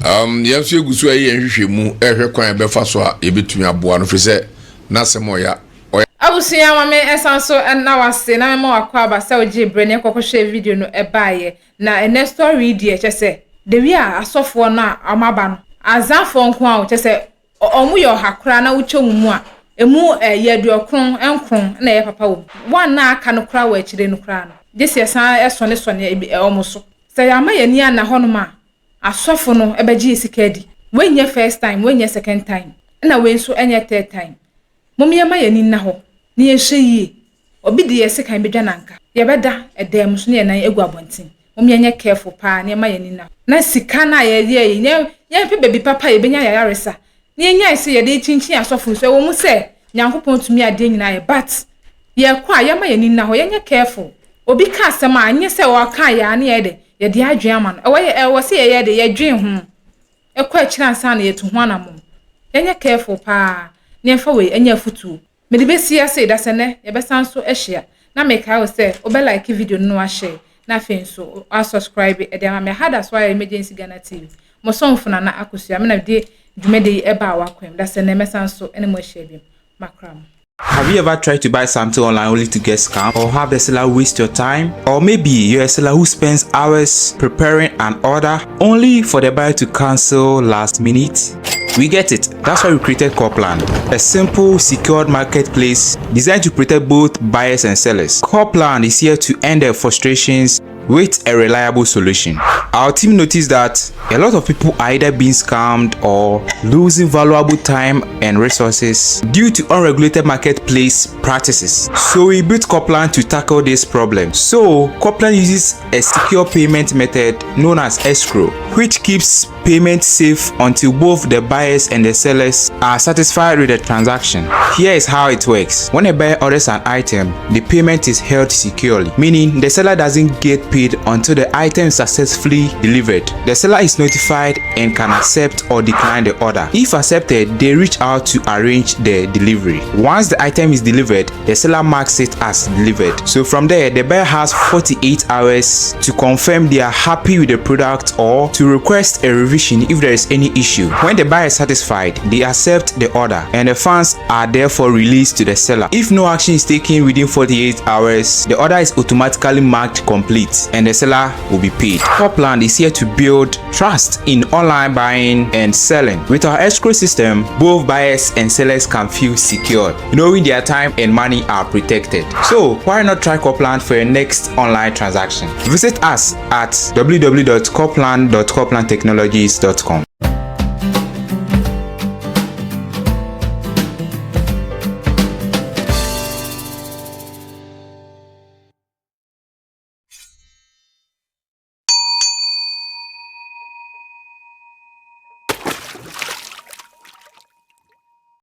um, yɛn nso yɛgu so ɛyɛ yɛn nhwehwɛmu ɛhwɛ kwan a yɛbɛfa so a yɛbɛtumi aboa no firi sɛ n'asɛm ɔya ɔyɛ. Abusua ma me nsan so nna wo ase na mema wakɔ aba sɛ wogyee berɛ ne yɛkɔkɔhwɛɛ video no baeɛ. Na ɛnɛ story yi deɛ kyerɛ sɛ the way a asɔfoɔ no a wɔaba no Azanfoɔ nko ara o kyerɛ sɛ wɔn yɛ ɔha koraa na wokyɛ wɔn mu a ɛmu ɛyɛ aduokron nkron na ɛyɛ papa wɔ mu. One no a aka no koraa wɔ akyire no koraa no gye sɛ yɛsan sɔne sɔne wɔn so. Sɛ yɛamma yɛn ani anna hɔnom a asɔfo no bɛgye yɛ sika adi. Wei nyɛ first time, wei nyɛ second time, ɛna wei nso nyɛ third time. Mom yɛmma yɛn ani nna hɔ na yɛnhwɛ yie. Obi de yɛn sekan bɛdwa no anka. Yɛbɛda ɛdan mu so na yɛn nan agu abɔnten. Mom yɛnyɛ careful paa na yɛmma yɛn ani nna hɔ. Na sika no a yɛyɛ yi, yɛmpɛ baabi papa a yɛbɛnya yɛn ayaresa. Na yɛnyae sɛ yɛde rekyinkyin asɔfo nso. Ɛwɔ mu sɛ Nyankopɔn tumi adeɛ nyinaa yɛ but yɛkɔ a yɛmma yɛn ani nna hɔ, yɛnyɛ careful. Obi ka asɛm a, ɛnyɛ sɛ ɔka yɛ a na yɛyɛ dɛ, yɛde adwene ama no. Ɛwɔ ɛwɔ sɛ yɛyɛ dɛ, yɛdwen ho. Ɛkɔ akyiri ansa na yɛatu ho anammɔn. Yɛnyɛ careful paa na yɛmfa wei nyɛ afotuo. Mede bɛsi ase da sɛ nnɛ yɛbɛsan nso ahyia. Na mekae wo sɛ wobɛ like video no na woahyɛ na afei nso woasubscribe de ama me. Aha da so ara yɛ Emergency Ghana TV. Mo somfo Nana Akosua, me na mede dwumadie yi baa w'akwan mu. Da sɛ nnɛ mɛsan nso ne mo ahyia bio. Makra mo. Have you ever tried to buy something online only to get scammed or have the seller waste your time? Or maybe you're a seller who spends hours preparing an order only for the buyer to cancel last minute? We get it. That's why we created Corplan, a simple, secured marketplace designed to protect both buyers and sellers. Corplan is here to end their frustrations with a reliable solution. Our team noticed that a lot of people are either being scammed or losing valuable time and resources due to unregulated marketplace practices. So we built Corplan to tackle this problem. So Corplan uses a secure payment method known as escrow, which keeps payment safe until both the buyers and the sellers are satisfied with the transaction. Here is how it works. When a buyer orders an item, the payment is held securely, meaning the seller doesn't get paid until the item is successfully delivered. The seller is notified and can accept or decline the order. If accepted, they reach out to arrange the delivery. Once the item is delivered, the seller marks it as delivered. So from there, the buyer has 48 hours to confirm they are happy with the product or to request a revision if there is any issue. When the buyer is satisfied, they accept the order and the funds are therefore released to the seller. If no action is taken within 48 hours, the order is automatically marked complete and the seller will be paid. Corplan is here to build trust in online buying and selling. With our escrow system, both buyers and sellers can feel secure, knowing their time and money are protected. So why not try Corplan for your next online transaction? Visit us at www.corplan.corplantechnologies.com.